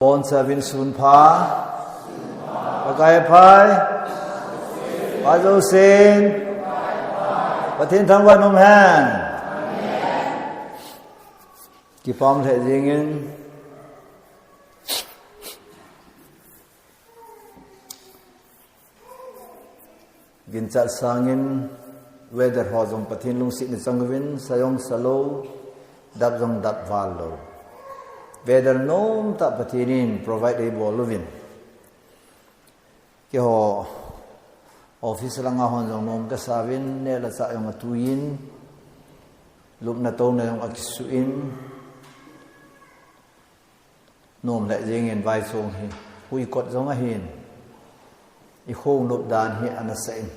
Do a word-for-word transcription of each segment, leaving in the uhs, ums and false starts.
Boncha vinsun pha. Pakai phai. Pajousen. Pathen thangvah in umhen. Kipah lheh jingin. Ginchat sangin weather ho jong Pathen lungsetna chang uvin, sa jong sa lou, dap jong dap val lou. Weather nomtah Pathen in provide eibol uvin. Keiho office langa hon jong nom kasa uvin, neh le chah jong atuiyin, lupna touna jong akisuh in, nom lheh jingin vaisong hi, huikot jong ahin, i khonop dan hi ana sah in.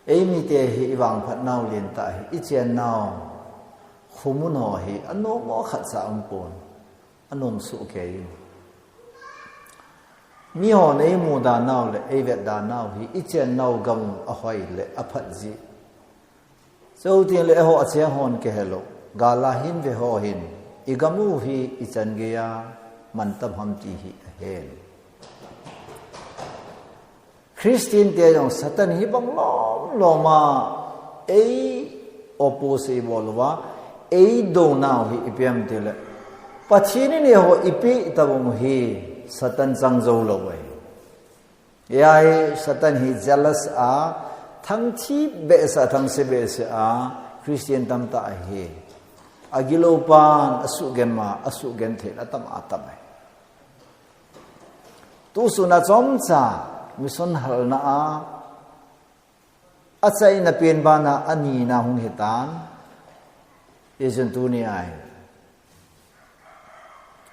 Eimite hi i vangphat nau lentah hi, i chennau khomun ho hi, anom mo khatcha umpon, anom sohkei in. Mihon eimu dan nau le eivet dan nau hi, i chennau gam ahoi le aphat jeh. Chuteng le eiho acheng hon kihelou, gal a hin ve ho hin, i gam u hi ichan geiya mantam ham ti hi ahen. Christian te jong Satan hi bang lom lom a ei oppose eibol uva, eidounau hi ipi ham itile, Pathen in eiho eipeh tabang u hi Satan chang jou lou ahi. Hiya hi Satan hi jealous a, thangthip behseh, thangse behseh a, Christian tamtah ahi. Agilou pan asuhgenma, asuhgenthei atam atam ahi. Tusuna chomcha mission halna a, achaina pen bana anina hung hitan. Hijeh chun tunia hi,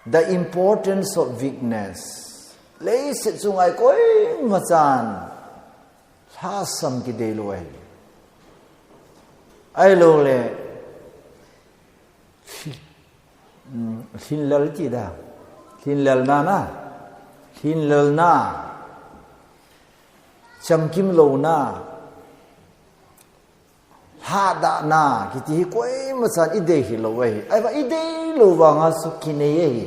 the importance of weakness. Leiset chunga koima chan lhasam kidei lou ahi. Ahilouleh, um, lhinlel ti da. Lhinlelna na. Lhinlelna. Chamkim louna. Lhadahna kiti hi koima chan idei hilou ahi. Ahivang idei lou vanga chu kinei ahi.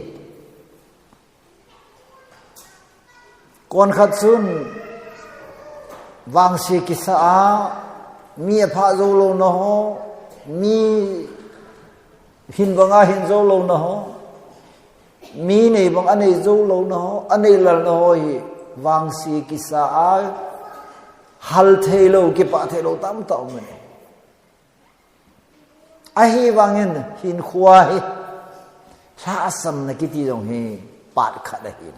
Konkhat chun vangse kisa a, mi aphah jou louna ho, mi hin banga hin jou louna ho, mi nei bang anei jou louna ho, anei lalna ho hi vangse kisa a, hal theilou, kipah theilou tamtah um e. Ahivangin hinkhoa hi lhahsamna kiti jong hi part khat ahi.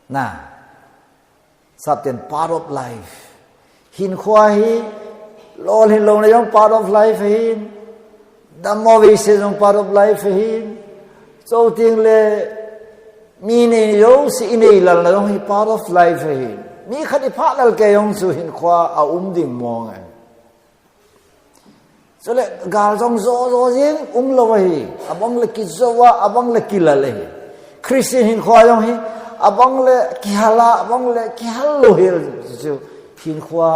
Na, sapten part of life. Hinkhoa hi lolhin louna jong part of life ahin. Dammo veise jong part of life ahin. Chuteng le mi nei jouse inei lalna jong hi part of life ahin. Mi khat iphah lal kei jong chu hinkhoa aum ding mong ahi. Chule gal jong jo jo jing umlou ahi. Abang le kijou a, abang le kilal ahi. Christian hinkhoa jong hi, abang le kihal a, abang le kihal lou hel chu hinkhoa,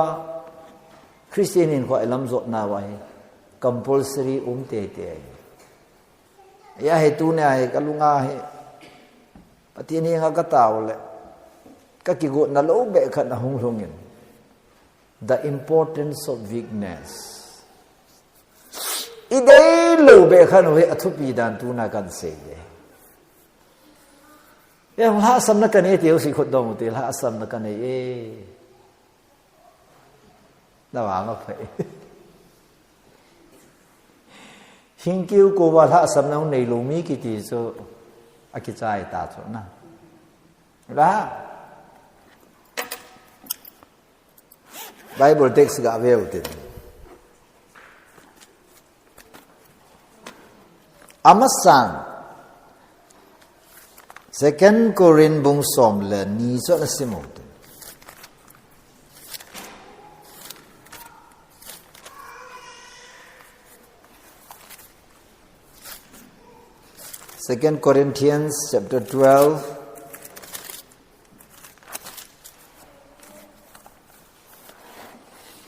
Christian hinkhoa ilam jotna uva hi compulsory um teitei ahi. Hiya hi tunia hi kalunga hi Pathen henga katao le, kakigotna lou beh khat ahung lhungin. The importance of weakness. Idei lou beh khat u hi athupi dan tuna kansei e. E, lhahsamna kanei tiu si khut dong u te, lhahsamna kanei e. Na vang aphai. Hing kiu kouva lhahsamna hung neilou mi kiti chu akichai ta chu na. La. Bible text gave u tin. Amasan, Second Corinth bung som le ni chu ana sim u tin. Second Corinthians chapter twelve.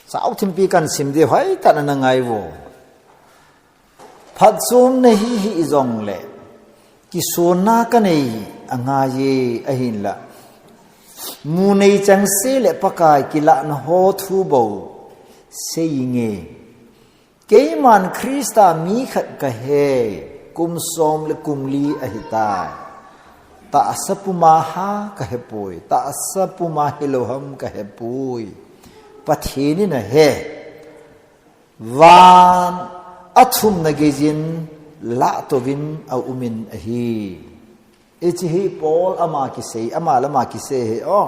Chao thimpi kan sim di hoitah in ana ngai vo. Phatchomna hi hih jongle, Kisonna kanei angaiye ahinla, mu nei chengse le Pakai kilahna ho thu bou seiinge. Keiman Christa mi khat kahi, kum som le kum li ahitai. Tahsa puma ha kahepoi, tahsa puma hilou ham kahepoi. Pathen in ahe. Van athumna geiyin lahtouvin aumin ahi. Hiche hi Paul ama kisei, ama le ama kisei ahi o.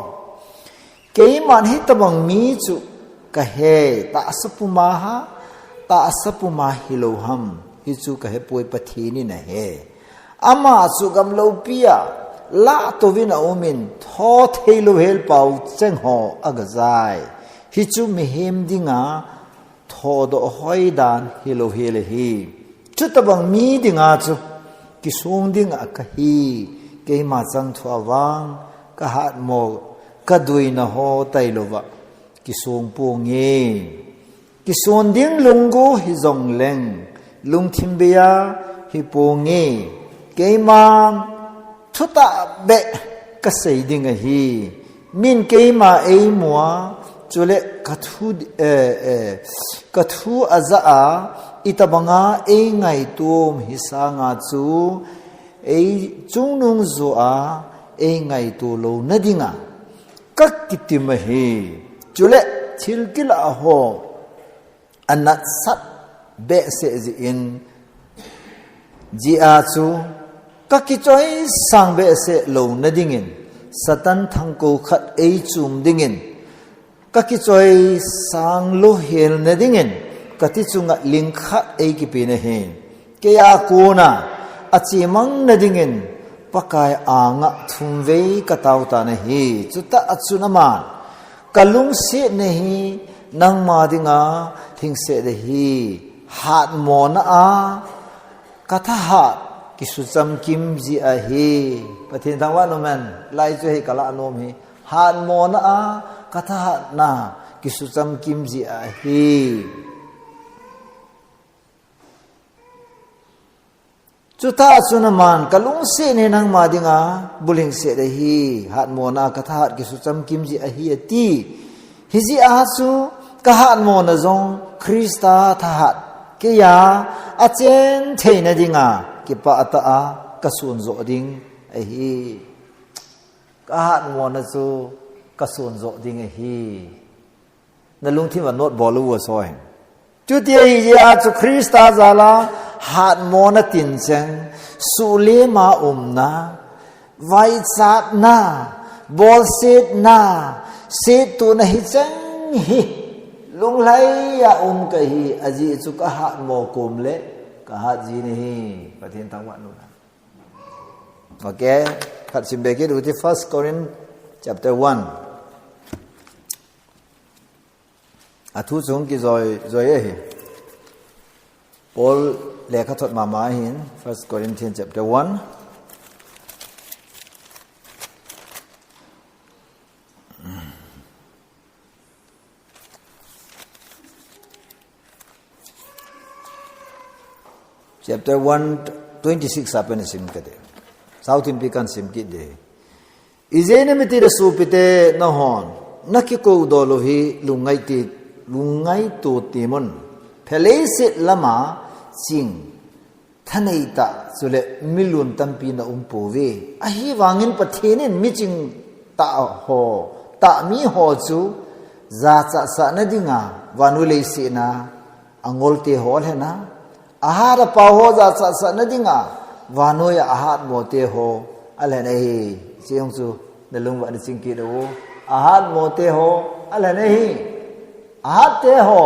Keiman hitobang mi chu kahi, tahsa puma ha, tahsa puma hilou ham, hichu kahepoi, Pathen in ahe. Ama chu gamloupia lahtouvin aumin, tho theilou helpau cheng ho agajai. Hichu mihem dinga thodoh hoidan hilou hel ahi. Chutobang mi dinga chu kisong dinga kahi, keima chang thua vang kahatmo, kaduina ho tailouva kisong ponge. Kison ding lunggu hijongleng, lungthim beiya hiponge. Keiman thutah beh kasei ding ahi. Min keima eimua, chule kathu, eh, eh, kathu ajah a, itobanga eingaito um hisanga chu, eichungnung joh a eingaito louna dinga kakitim ahi. Chule thil kilah ho anatsat behseh jeh in, jeh a chu kakichoisang behseh louna dingin, Satan thangkou khat eichum dingin, kakichoisang louhelna dingin, kati chunga ling khat eikipeh nahi. Keija kona achemangna dingin Pakai anga thumvei katao tan ahi. Chutah a chun aman, kalungsetna hi nangma dinga lhingset ahi. Hatmona a kathahat kisuchamkim jeh ahi. Pathen thangvah in umhen, lai chu hi kalah nom hi. Hatmona a kathahatna kisuchamkim jeh ahi. Chutah a chun aman, kalungsetna hi nangma dinga bulhingset ahi, hatmona a kathahat kisuchamkim jeh ahi ati. Hijeh a chu kahatmona jong Christa thahat keija achen theina dinga kipah tah a kason joh ding ahi. Kahatmona chu kason joh ding ahi. Nalungthim a note bol uvo soi. Chuti ahijeh a chu Christa jal a hatmona tincheng, suhlem a umna, vaichatna, bolsetna, settohna hicheng hi lunglhai a um kahi, ajeh chu kahatmo kom le kahat jin ahi. Pathen thangvah in umhen. Okay, khat sim be kit u hite, First Corinth chapter one. Athu chung kijoi, joi ahi. Paul lekhathot mama ahin, First Corinthians chapter one. Chapter one twenty-six a pat sim kate. Sauthinpi kahin sim kit ding. Ijeh inem itile sopite nahon, nakikoudoh lou hi lungngaito, lungngaito temun. Phe leiset lama ching, thanei tah, chule milun tampi na um pouve. Ahivangin Pathen in miching tah ho, tah mi ho chu jachat sahna dinga vannoi leiset a angolte ho alhen a, ahat apao ho jachat sahna dinga vannoi a ahatmo te ho alhen ahi. Chujong chu nalungvah in ching kit u. Ahatmo te ho alhen ahi. Ahat te ho,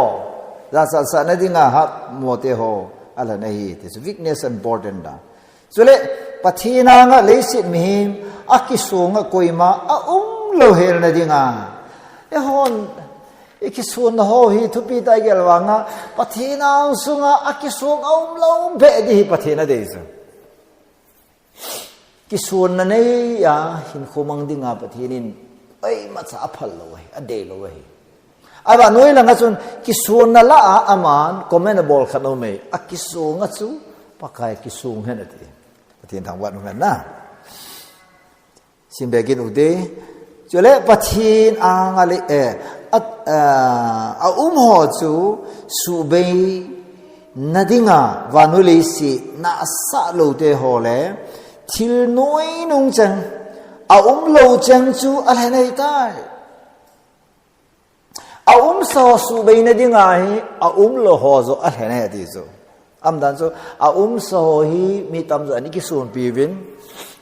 jachat sahna dinga ahatmo te ho alhen ahi. This weakness important da. Chule, Pathen anga leiset mihem akisonga koima aum louhelna dinga, eihon ikisonna ho hi thupi tah igel vanga, Pathen angsunga akisong aum lou beh ding hi Pathen adei chu. Kisonna nei a hinkho mang dinga Pathen in imacha aphal lou ahi, adei lou ahi. Ahivangin vannoi langa chun kisonna lah a aman comment abol khat aume. Akisonga chu Pakai kisong hen ati. Pathen thangvah in umhen na. Simbe kit u te. Chule Pathen anga le, eh, a, a, a um ho chu suhbei na dinga vannoi leiset na asah lou te ho le thil noi nung cheng a um lou cheng chu alhen ahitai. A umsa ho suhbei na dinga hi a um lou ho joh alhen ahi ti chu. Aumdan chu a umsa ho hi mi tamjo in i kisunpi uvin.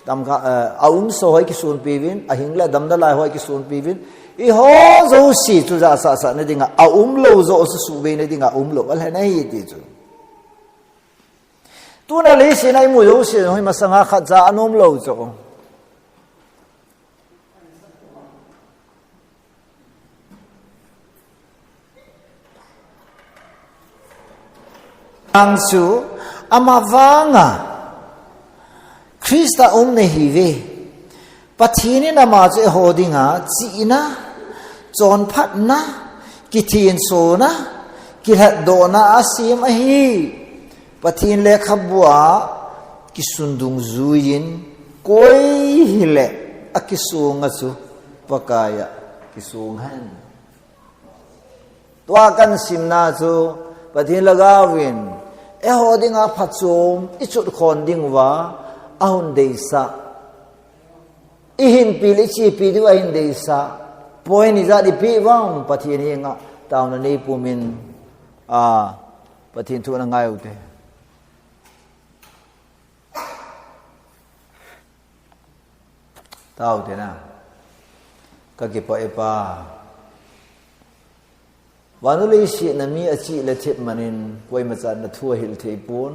Tamkhat, eh, a umsa ho i kisunpi uvin, a hing le damna lai ho i kisunpi uvin. Eiho jouse chu ja sah sah na dinga, a um lou joh chu suhbei na dinga um lou alhen ahi ti chu. Tuna leiset a i mu jouse hi masanga khat ja anom lou chu. Ang chu ama vanga Christa um na hiuve. Pathen in ama chu eiho dinga chihna, chonphatna, kithinsona, kilhatdohna asem ahi. Pathen lekhabua kisun dungjuiyin koi hile akisonga chu Pakaiya kisong hen. Tua kahin simna chu Pathen lhagaovin eiho dinga phachom i chotkhom diuva ahin deisah. I hinpi le i chepi diuva ahin deisah. Point ijat i peh uvem Pathen henga taona nei pumin a Pathen thu na ngai u te. Tao te na. Ka kipah e Pa. Vannoi leiset a mi achih le thep manin koimacha na thu ahil thei pon.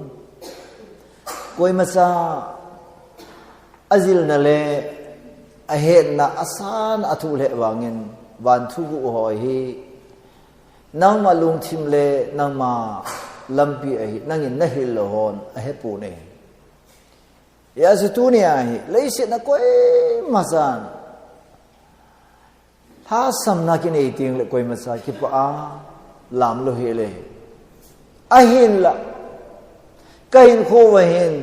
Koimacha ajilna le ahetna asan a thu le vangin van thuguh ho hi nangma lungthim le nangma lampi ahi, nangin na hil lou hon ahe pon e. Hijeh a chu tunia hi leiset a koimachan lhasamna kinei teng le koimacha kipah a lam lou hel e. Ahinla ka hinkho uva hin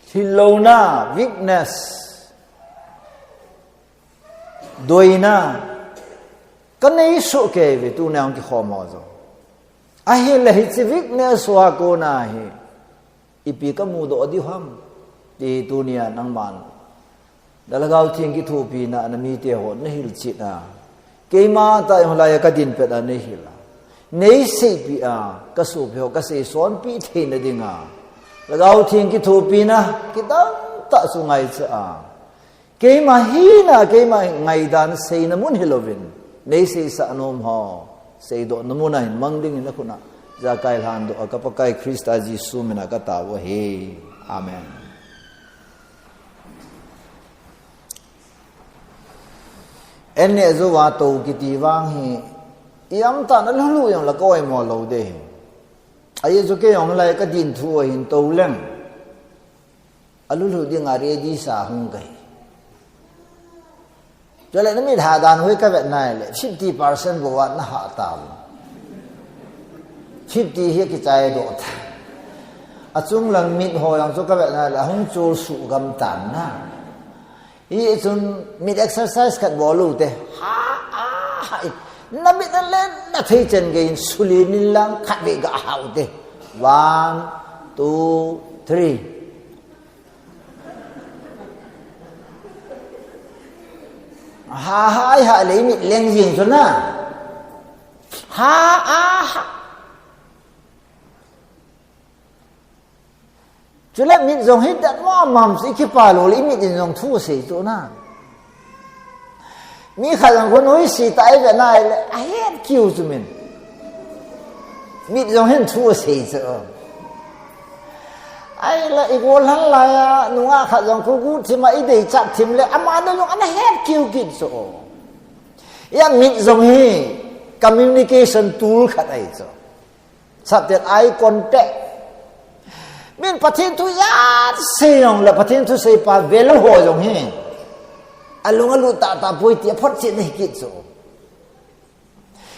lhillouna, weakness, doina kanei soh kei uve, tunia hung kikhom ho joh. Ahinla hiche weakness ho a kona hi ipi ka mudoh diu ham ti tunia nangman na Lhagao Theng kithopina a na mite ho na hilchet a, keima tah jong hilai a ka dinpet a nei hil a, nei seipeh a, ka sopi ho ka seisonpeh theina dinga Lhagao Theng kithopina kidang tah chu ngaicha a, keima hina, keima ngaidan seina mun hilouvin, nei seisah nom ho seidohna mun a hin mang dingin na khut a jakai lhandoh a ka Pakai Christa Jesu mina ka tao u ahi. Amen. An neh jouva tou kiti vang hi, i am tah na lulu jong la ka oimo lou ding ahi. Ajeh chu kei jong lai ka din thu a hin tou leng a lulu dinga ready sa hung kahi. Chule na mit hah dan hoi ka vet nai le, fifty percent bou a na hah tauvin. Fifty hi kichai doh ta. Achung lang mit ho jong chu ka vet nai le, ahung chul suh gam tan na. Hichun mit exercise khat bol u te. Ha, a, ha, i. Na mit na len na thei chen gei in suli nin lang khat vei ga hah u te. One, two, three. Ha, ha, i ha le i mit leng jing chu na. Ha, a, ha. Chule mit jong hi dat mama chu i kipah lou le i mit in jong thu asei chu na. Mi khat jong khun hoise tah i vet nai le ahet kiu chu min. Mit jong hin thu asei chu. Ahile i gollhang lai a nungah khat jong khu guhthim a i deichat thim le ama jong ana het kiu kit chu. Hia mit jong hi communication tool khat ahi chu. Sapten eye contact. Min Pathen thu ijat sei jong le Pathen thusei pa vel ho jong hi alung alut tahtah poi ti aphotchetna hi kit chu.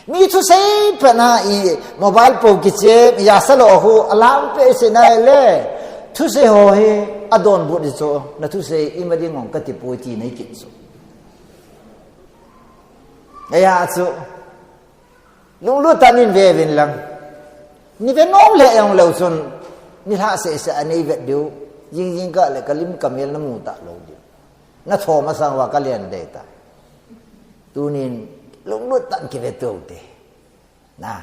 Mi thusei pet na i mobile pou kichem, i asa lou khu alam pe se nai le. Thusei ho hi adonbut hi chu, na thusei ima ding ong kati poi ti nei kit chu. Aya chu, lunglut tah in ve uvin lang. Nei ve nom le jong lou chun, nei lhah seh seh a nei vet diu. Jing jing kah le ka lim ka mel na mu talou diu. Na thom a sang uva ka len dei ta. Tunin lunglut tah in kive tou te. Na.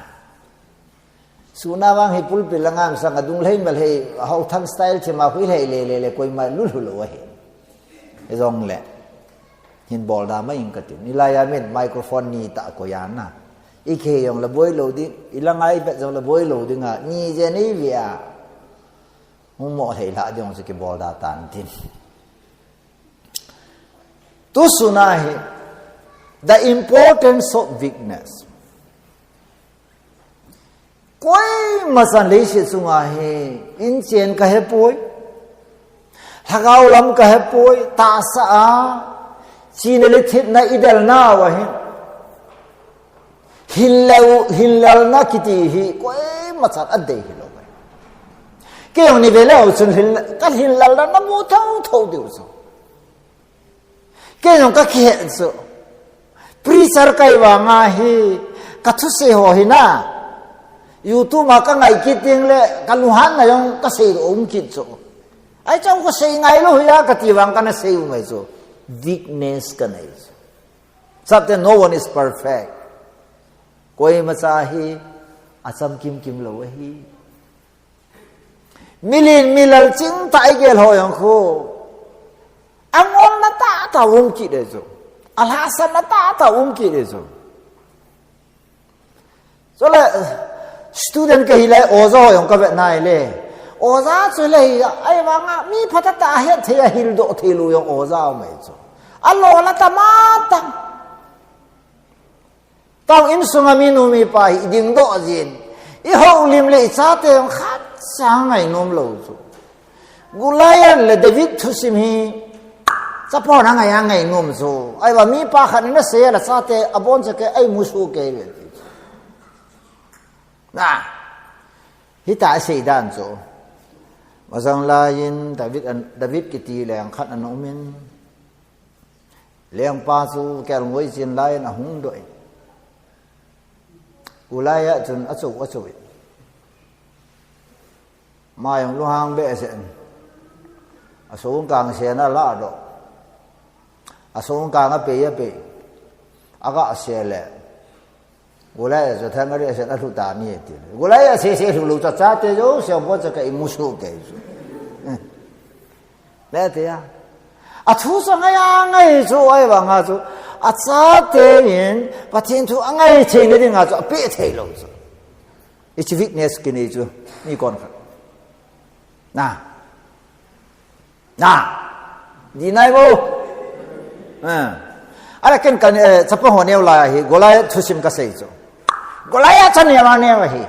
Suna vang hi pulpit langa masang a dunglhei malhei, hou thang style thim a hui lhei le le le koima lulhu lou ahi. Hijongle. Hin bol da mai ing kati. Hilai a min microphone ni tah koi a na. I kihei jong le boi lou ding, i langa i vet jong le boi lou ding a, ni je nei ve a. Hung mo thei lha ding chu kibol da tan tin. Tu suna hi, the importance of weakness. Koima chan leiset chunga hi, inchen ka he poi, lhagao lam ka he poi, tahsa a, china le thina i del nau ahi. Hin lel, hin lelna kiti hi, koima chan a dei hilou ahi. Kei jong ni ve leu chun hin, ka hin lelna na mu thou thou diu chu. Kei jong ka kihe chu. Preacher ka hi vang a hi, ka thusei ho hi na. YouTube a ka ngai kit ding le, ka lunghan na jong ka sei um kit chu. Ai chang ka sei ngai lou hi a ka ti vang ka na sei um mai chu. Weakness ka nei chu. Chapte no one is perfect. Koima cha hi, acham kim kim lou ahi. Milen milal ching tah i gel ho jong khu. Angol na tah tah um kit e chu. Alhahsam na tah tah um kit e chu. Chule, student ka hi lai, oja ho jong ka vet nai le. Oja chu le hi, ai vang a, mi phatah tah a het thei a hildoh thei lou jong oja um e chu. Alo la ta ma tang. Tang insunga minu mipa hi i dingdoh jin. I houlim le i chate jong khat cha ngai nom lou chu. Goliath le David thusim hi chapon a ngai a ngai nom chu. Ai va mipa khat in a sei la chate abon cha ke ai musu ke ve. Na. Hita a sei dan chu. Masang lai in David an, David kiti leng khat ana um in. Lengpa chu kelngoi chin lai in ahung doh in. Goliath chun achu achu in. Ama jong lunghang behseh in. Asung kang sen a la doh. Asung kang a pei a pei. Aga se le. Goliath chu thang ari sen a lhu ta ni ti. Goliath se se lhu lou cha chate jouse abon cha ka i musu ke chu. Ne te ya. A thu chu ngai a ngai chu ai vang a chu. A chate in Pathen thu a ngai thei na ding a chu a pe thei lou chu. I chi weakness ki nei chu. Ni kon kha. Na. Na. Di nai bo. Ha. Ala ken kan, eh, chapa ho neo la hi, Goliath thusim ka sei chu. Goliath cha neo a neo hi.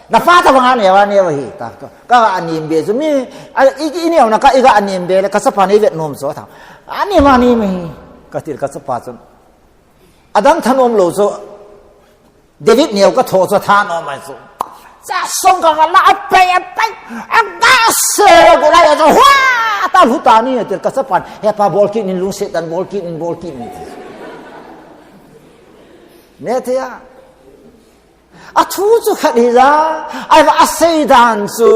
Na pa ta bang a neo a neo hi. Ta ka, ka ga nim be chu mi, a, i, i neo na ka i ga nim be le ka chapa nei vet nom chu ta. Ani ma ni mi. Ka til ka chapa chu. Adang thanom lou chu. David neo ka tho chu thanom mai chu. Cha song ka la a pei a pei. A ga se la Goliath chu. Hua! Ta lhu ta ni te ka chapan. He pa bol kit in lungset tan bol kit in bol kit in. Ne te ya. A thu chu khat hi la. Ai va a sei dan chu.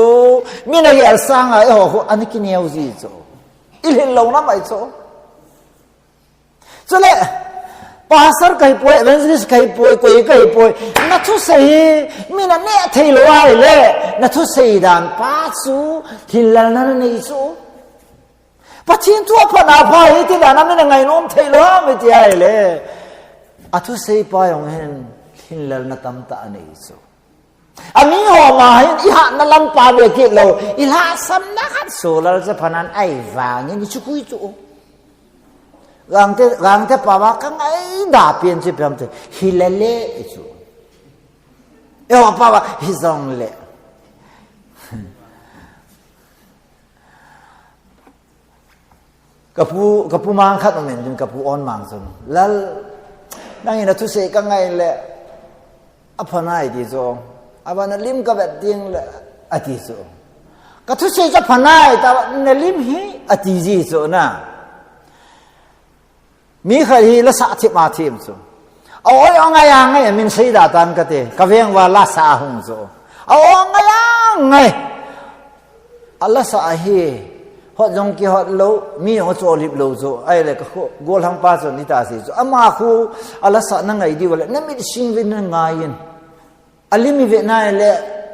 Mi na gel sang a e ho ho ani ki neo ji chu. I lhin lou na mai chu. Chule, pastor ka hi poi, evangelist ka hi poi, koi ka hi poi. Na thusei hi, mi na neh thei lou ai le. Na thusei dan pa chu, thinlel na na nei chu. Pathen thu a pha na pha hi ti dan a mi na ngai nom thei lou mi ti ai le. A thusei pa jong hin, thinlel na tamtah a nei chu. Ami ho ma hin i hatna lam pa ve kit lou, i lhahsam na khat so lal cha phanan ai vang in i chu kui chu. Gangte, gangte pa va ka ngai da pian chi piam te, hi le le i chu. E ho pa va hi jong le. Ka pu, ka pu mang khat um in, ka pu on mang chun. Lal, nangin a thusei ka ngai le, a pha nai ti chu. A va na lim ka vet ding le, a ti chu. Ka thusei chu apha nai, ta na lim hi, ati ji chu na. Mi khat hi la sa thim a thim chu. A oi ong ai ang ai min sei da tan ka te. Ka veng va la sa hung chu. A ong ai ang ai. A la sa hi. Hot jong kihot lou, mi jong cholip lou chu. Ai le ka khu, gol hang pa chu ni ta si chu. Ama khu, a la sa na ngai di va le, na mit sing vin na ngai in. A lim i ve nai le,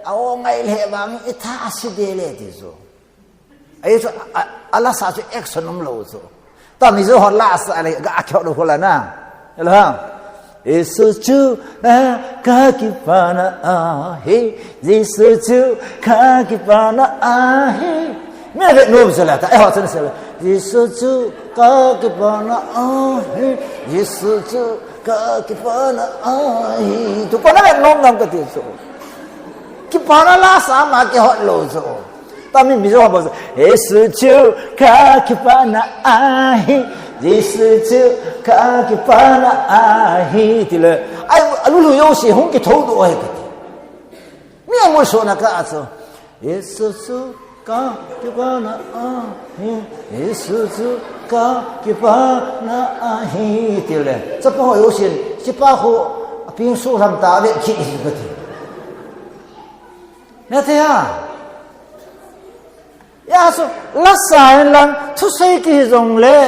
a o ngai le vang i tha a si de le ti chu. Ai chu, a, a la sa chu action um lou chu. Ta mi chu hot la sa le, ga a khyo do hol na. Hello ha. Jesu chu, a, ka kipana a, he. Jesu chu, ka kipana a, he. Mi ve nom chu la ta, e ho chu se la. Jesu chu, ka kipana a, he. Jesu chu, ka kipana a, he. Tu ko na ve nom nam ka ti chu. Kipana la sa ma kihot lou chu. Ta mi mi zo ba. Jesu chu ka kipana a hi. Jesu chu ka kipana a hi. Ti le. Ai, a lu lu yo si hung kitho do ai ka ti. Mi a mo so na ka a chu. Jesu chu ka kipana a hi. Jesu chu ka kipana a hi. Ti le. Chapa ho yo si. Chapa ho a ping su lam ta ve ki ka ti. Na te ha. Ya so, la sa in lang, thusei ki jong le.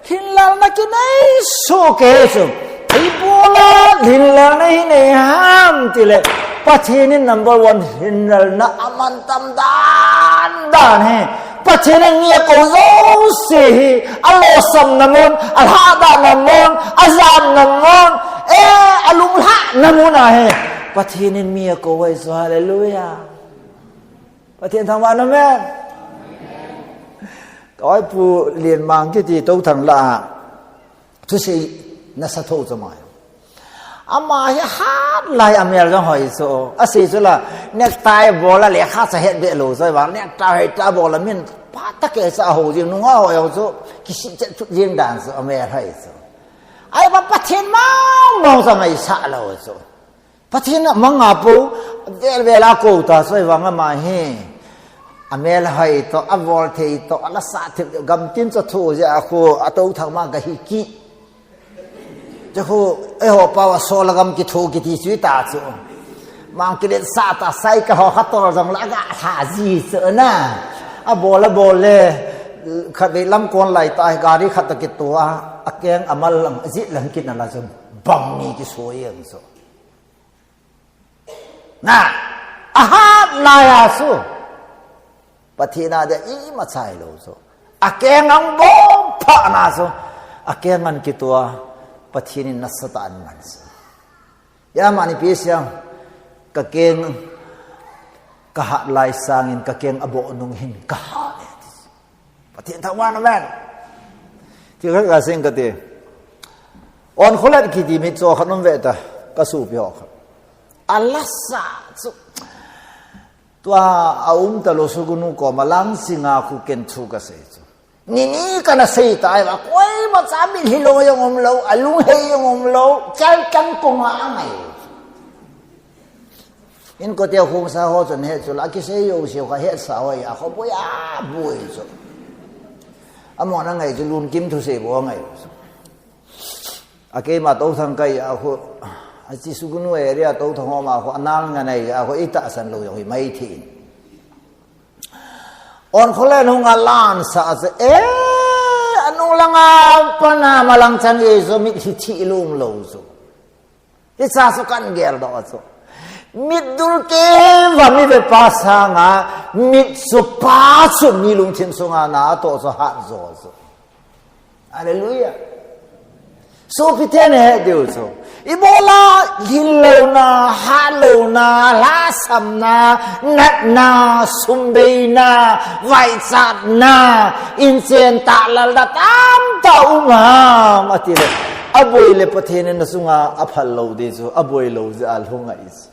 Hinlal na ki nei su ke su. Ai bola, hinlal na hi nei ham ti le. Pathen in number one hinlal na aman tam dan dan he. Pathen in mi a ko zo si hi. A lo sam na mun, a lha da na mun, a zam na mun. E, a lum lha na mun a he. Pathen in mi a ko vai so, hallelujah. Pathen thangvah in amen. Ka oi pu Lian Mang kiti to thang la. Thusei na sa tho cha mai. Ama hi hat lai a mel jong hoi so. A sei chu la necktie bol a le kha cha het be lo so ba necktie hoi ta bol a min pa ta ke cha ho jing nunga hoi ho so. Kisi chet chu jing dan so a mel hoi so. Ai ba Pathen mau mau cha mai sa lo so. Pathen a manga po, vel vel a ko ta, soi vang ama hi. A mel hai to, a vol thei to, a la sa thei, gam tin cho tho ja a ko, a to thang ma ga hi ki. Ja ko, e ho pa wa so la gam ki tho ki ti sui ta chu. Mang ki le sa ta, sai ka ho kha to jong la ga tha ji chu na. A bol a bol le, khat ve lam kon lai ta, gari khat ta ki to a, a keng a mal lang, a jit lang ki na la jong, bang ni ki so yang so. Na, a hat lai a su. Pathen a dia ima chai lo su. A keng ang bom pha na su. A keng an ki tua. Pathen in na sa ta an man su. Ya mani pi siang. Ka keng, ka hat lai sangin ka keng a bo nung hin ka hat. Pathen thangvah in amen. Ti khat ka sing ka ti. On kholet kiti mi cho khat um ve ta. Ka su pi ho khat. A la sa chu. Tua a um ta lo su gunu ko ma lang singa khu ken thu ka sei chu. Ni ni ka na sei ta ai va koima cha mi hi lo jong um lo, a lung hei jong um lo, chal chang ko nga a ngai. In ko te khung sa ho chun he chu la ki sei yo siu kha he sa ho ya kho boi a boi chu. A mo na ngai chu lun kim thu sei bo ngai chu. A keima to thang kai a kho a chi su gunu area to thang ho ma kho a nal nga nai a kho i ta san lo yo hi mai thi. On kho le nung a lan sa a se e a nung langa pana ma lang chan ye zo mi thi thi lum lo zo. Hi cha su kan gel do chu. Mit dul ke va mi ve pa sanga mit su pa chu mi lungthim sunga na to chu hat zo chu. Hallelujah. Sopi te ne he diu chu. Ibola lhin lo na, hat lo na, la sam na, nat na, sum bei na, vai chat na, in chen ta lal da tam ta um ham ati le. A boi le Pathen in na sunga a phal lo di chu, a boi lo ja a lhung a i chu.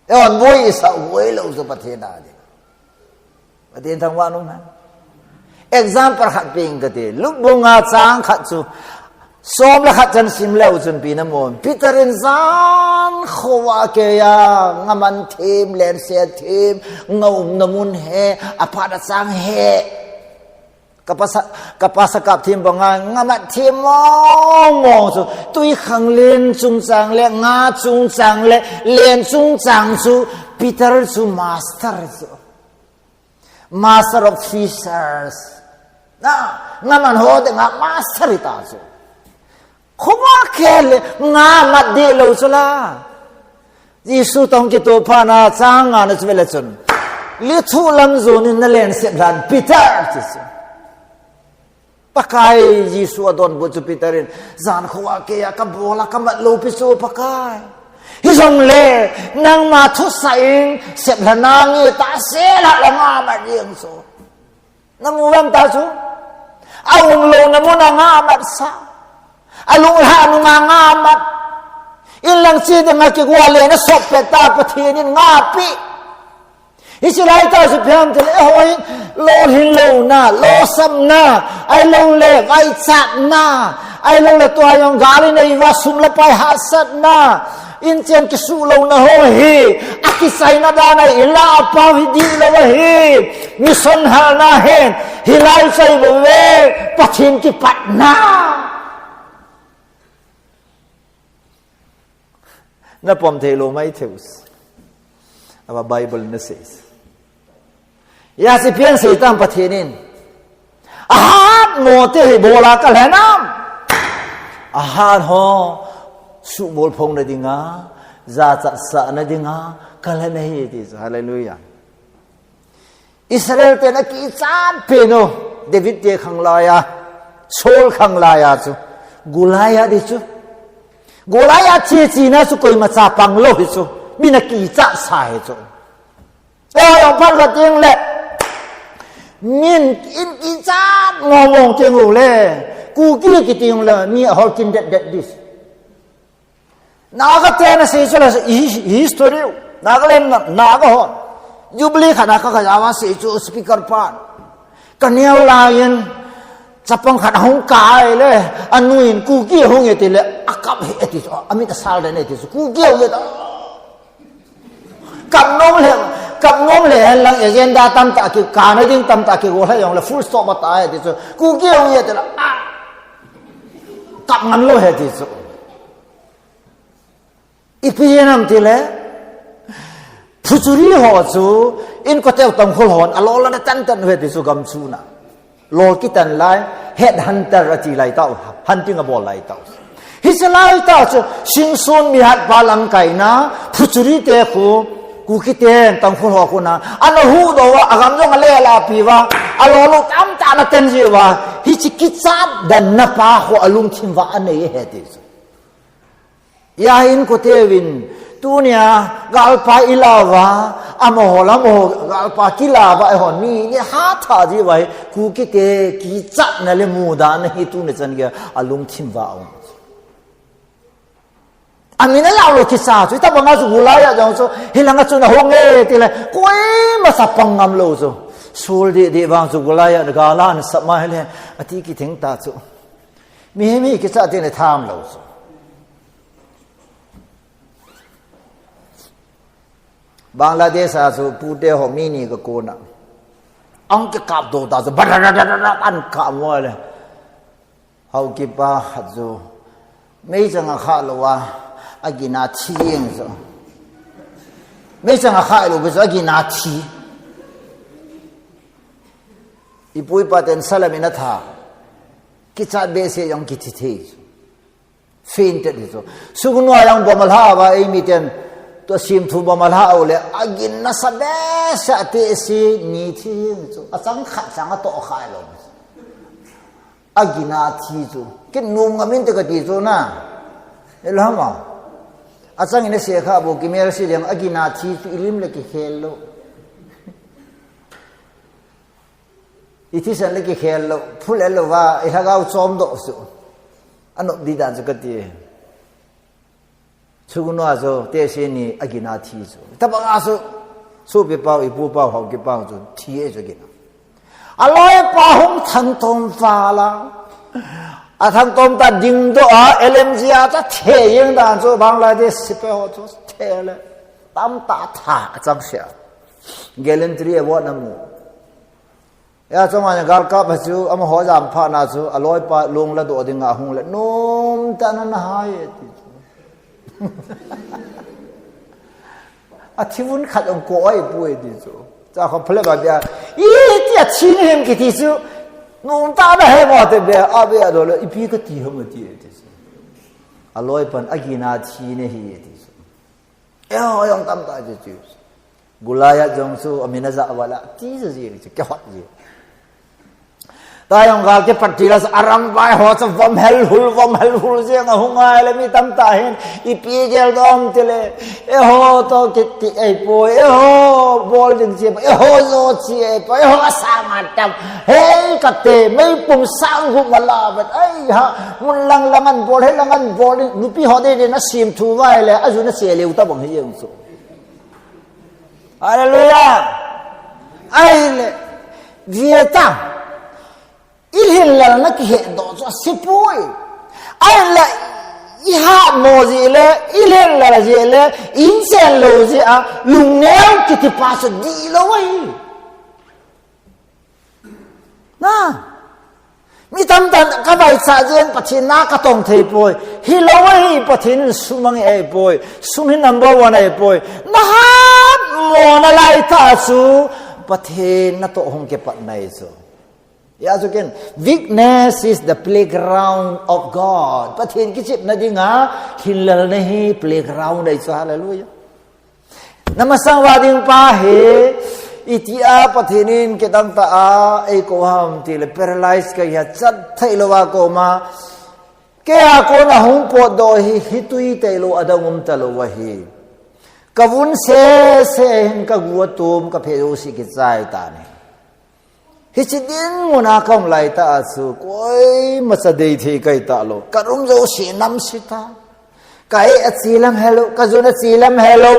E on boi i sa boi lo chu Pathen a di. Pathen thangvah in um hen. Example khat ping ka ti. Luke bung nga chang khat chu. Som le khat chan sim leu chun ipi na mu. Peter in jan khovah a kei a, nga man thim, lenset thim, nga umna mun hi, aphat achang hi. Ka pasa, ka pasa kap thim banga, nga mat thim mong mong chu. Twikhanglen chungchang le, nga chungchang le, len chungchang chu, Peter chu master chu. Master of fishers. Na, nga man ho te nga master ta chu. Khoma khel le nga mat deh lou chu la. Jesu toh kitoh phat na chang nga na chu vele chun. Lithuh lam jon in na lenset lhan Peter ti chu. Pakai Jesu adonbut chu Peter in, jan khovah a kei a ka bol a ka mat lou pi chu Pakai. Hijongle, nangma thusah in, sep lhan nange tahsa lah la nga mat ding chu. Na mu vem ta chu? A um louna mun a nga mat sa. A lunglhah nung a nga mat. In lang chi ding a kigua le na sop pet ta Pathen in nga pi. Hiche lai ta chu ipi ham tile, eiho hin, lolhin louna, losapna, ahilou le, vaichatna, ahilou le tua jong gal in eiva sum le pai hahsatna, in chen kisuh louna ho hi, akichaina dan ahi, in la a pau hi dihlou ahi, mission halna hin, hilai chai bou ve, Pathen kipatna. Na pom thei lou mai thei u. Ava Bible na sei. Hijeh a ipi asei tam Pathen in. Ahat mo te hi bol a ka lhen am. Ahat ho subol phong na dinga, jachat sah na dinga, ka lhen ahi ti chu. Hallelujah. Israel ten akichat pen u, David te khang laiya, Saul khang laiya chu, Goliath hi chu. Goliath che china chu koima cha pang lou hi chu, min akichat sa hi chu. Oi, ong phat khat ding le, min in kichat mong mong teng u le, Kuki kiti u le, mi ahol kin det det ding. Naga ten asei chu la, hi-, history u. Nagaland na, Naga hon. Jubilee khat na ka ka jawa sei chu speaker pan. Ka neo lai in, chapang khat ahung kai le, anu in Kuki ahung e ti le, akap he ti chu, amit asal den e ti chu, Kuki ahung e ta. Kap nom le, kap nom le, hen lang agenda tamtah ki, kana ding tamtah ki, go la jong le, full stop ata e ti chu, Kuki ahung e ti le, ah. Kap ngam lou he ti chu. Ipi hinam tile, Phuchuri ho chu, inkote u Tangkhul hon, alol ana tan tan u he ti chu gam chuna. Lol kitan lai, head hunter ati lai tau, hunting abol lai tau. Hiche lai tau chu, Singson mihat pa lamkaina, Phuchuri te khu, Kuki ten, Tangkhul ho khu na, ana huhdoh uva, agam jong alela pi uva, alol u tamtah ana tan ji uva, hiche kichat dan na pa khu alungthim uva anei he ti chu. Hijeh in kote uvin, tunia galpa ila uva, amaho le amaho galpa kila uva, eihon mi ni hatha ji uva hi, Kuki te kichatna le mudahna hi tuni chan geiya alungthim uva aum. Amin alau lou kisa chu, itobanga chu Goliath jong chu, hilanga chu na hung e ti le, koima sa pang ngam lou chu. Saul didi vang chu Goliath gal ana sap mai le, ati kithing ta chu. Mi, mi kichat ti le tham lou chu. Bangladesh a chu pute ho mi ni ka kona. Ang ke kap do ta chu, ba da da da da da, an kap mo le. Haokip pa khat chu, meichang a kha lou a, agin a thi jeng chu. Meichang a kha lou, chu agin a thi. Ipu ipa ten salam in atha. Kichat behseh jong kithi thei chu. Fainted hi chu. Sugnu a jong bom alha uva, eimi ten, tua simthu bom alha u le, agin nasa behseh a tehse ni thi jeng chu. Achang khat chang atoh kha lou. Agin a thi chu. Kit nom ngam inte kati chu na. Elhama. Achang in ase kha bou kimelse jeng, agin a thi chu ilim le kikhel lou. Ithisan le kikhel lou, phulel lou va, ilhagao chom doh chu. Anop di dan chu kati. Sugnu a chu, tehse ni agin a thi chu. Tabang a chu, sopi pau, ipu pau, haokip pau chu, thi e chu agin a. Aloi pa hung thang tom vala. Athang tom ta dingdoh a, L M G a ta the jeng dan chu Bangladesh sepai ho chu the le. Tamtah tha achang sia. Gallantry Award amu. Hia chunga galkap a chu amaho jam phat na chu aloipa lung ladoh dinga ahung le, "Nomtah in nahai e," ti chu. Athi vun khat ong ko ai pu e ti chu. Cha kho phale ba bia. "I ti athi nahi em?" kiti chu. "Nomtah in nahai mo," ti bia, a bia do le, "Ipi kati ham?" ati e ti chu. Aloipan, "Agina thi nahi," ti chu. "Eiho jong tamtah," ti chu. "Goliath jong chu amin aja vala," ti chu ji chu, kihot ji. Tua jong gal kipat tila sa aramvai ho chu vom helhul, vom helhul jeng ahung ngai le mi tamtah hin ipi geldoh ham tile, "Eiho toh kiti ahipoi, eiho bol ding chi ahipoi, eiho jo chi ahipoi, eiho asang atam, hei kate, meipum sang gup ma la vet, ai ha, mun lang lang an bol, hei lang an bol ding, nupi ho dei dei na sim thu vai le, aju na che leu ta bang hi jeng chu." Hallelujah. Ahile, via ta. I lhinlelna kihetdoh chu asipoi. Ahile, i hatmo jeh le, i lhinlel jeh le, i inchen lou jeh a, lungneo kiti pa chu dihlou ahi. Na. Mi tamtah in ka vaicha jeng Pathen na ka tong thei poi. Hilou ahi, Pathen in sum ange ahipoi. Sum hi number one ahipoi. Na hatmo na lai tah chu Pathen natoh hung kipat na ahi chu. Hia chu ken, weakness is the playground of God. Pathen kichepna dinga, lhinlelna hi playground ahi chu, hallelujah. Na masang uva ding pa hi, itia Pathen in kei tamtah a eikou ham tile paralyze kahi a, chat theilou a kouma. Kei a kona hung potdoh hi, hitui tailou adang um talou ahi. Ka vun sese hin ka gu atom, ka phe jouse kichai tan ahi. Hiche dinmun a ka um lai tah a chu, koimacha dei thei kahi talou. Ka room jouse nam se ta. Ka eh ache lam helou, ka jun ache lam helou.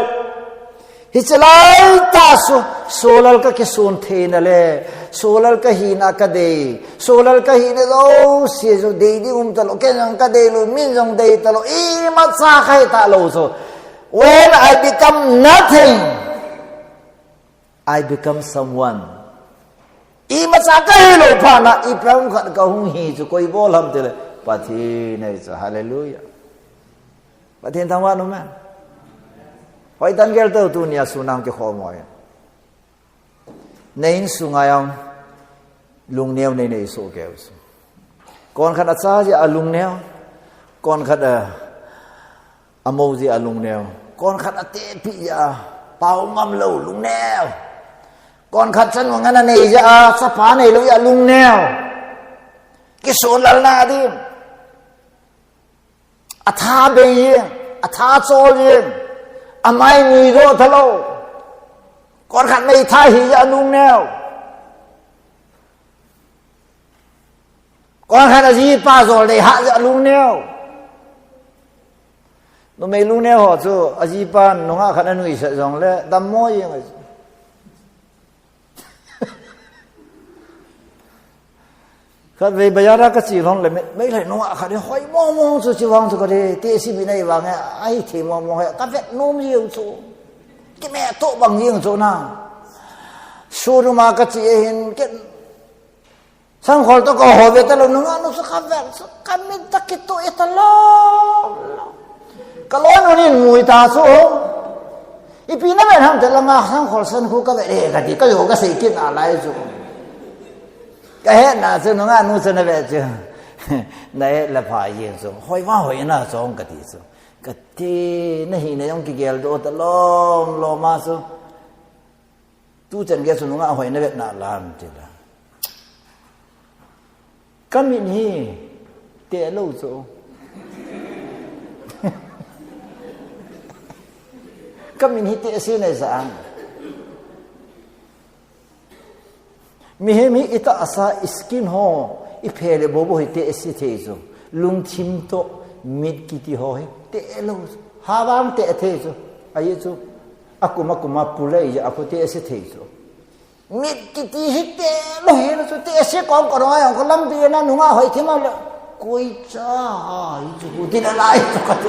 Hiche lai tah chu, solal ka kisun theina le, solal ka hina ka dei, solal ka hina jouse chu dei ding um talou, ken jong ka dei lou, min jong dei talou, imacha kahi talou chu. When I become nothing, I become someone. Imacha ka hilou phat na, ipi ham khat ka hung hi chu koi bol ham tile, Pathen ahi chu, hallelujah. Pathen thangvah in um hen. Hoitah in gel tau, tunia sun a hung kikhom u ahi. Na insung a jong lungneo nei nei soh kei u chu. Kon khat acha jeh a lungneo. Kon khat a, amou jeh a lungneo. Kon khat atehpi jeh a, pao ngam lou, lungneo. Kon khat chanu ngen anei jeh a, chapa neilou jeh a lungneo. Kisunlelna ding. Atha bei jeng, atha chol jeng, amai nui doh talou. Kon khat meithai hi jeh a lungneo. Kon khat ajipa jol dei hah jeh a lungneo. Numei lungneo ho chu ajipan nungah khat anuisat jongle dammo jeng ahi. Khatvei bazar a kache lhon le, mei, meilhei nungah khat hi hoi mong mong chu, chuvang chu kati, tehse bit nei vang e, ahithei mong mong e, kavet nom jeng chu. Kimeh toh bang jeng chu na. Showroom a kache ahin, ken Sangkhol toh kaho ve talou, nungah nu chu kavet chu, kamit tah kitoh e talou. Kaloi nun in mui ta chu. Ipi navet ham ti langa, sangkhol san khu kavet e kati, kajo kasei kit nalai chu. Kahetna chu nungah nu chu navet chu. Nahet le pha jeng chu. Hoi vang hoi na chong kati chu. Kati, nahina jong kigeldoh talou, lou ma chu. Tuchan gei chu nungah hoi navet nalai am tile. Kamit hi teh lou chu. Kamit hi tehse nei sa ang. Mihem hi itahsa, i skin ho, iphe le bobo hi tehse thei chu. Lungthim toh mit kiti ho hi teh lou chu. Havang teh thei chu. Ahi chu. Akum akum a pulei ja khu tehse thei chu. Mit kiti hi teh lou hi lou chu, tehse kom ko rong a jong ko lampi na nungah hoi thim a le. Koi cha, hichu, ti nalai chu kati.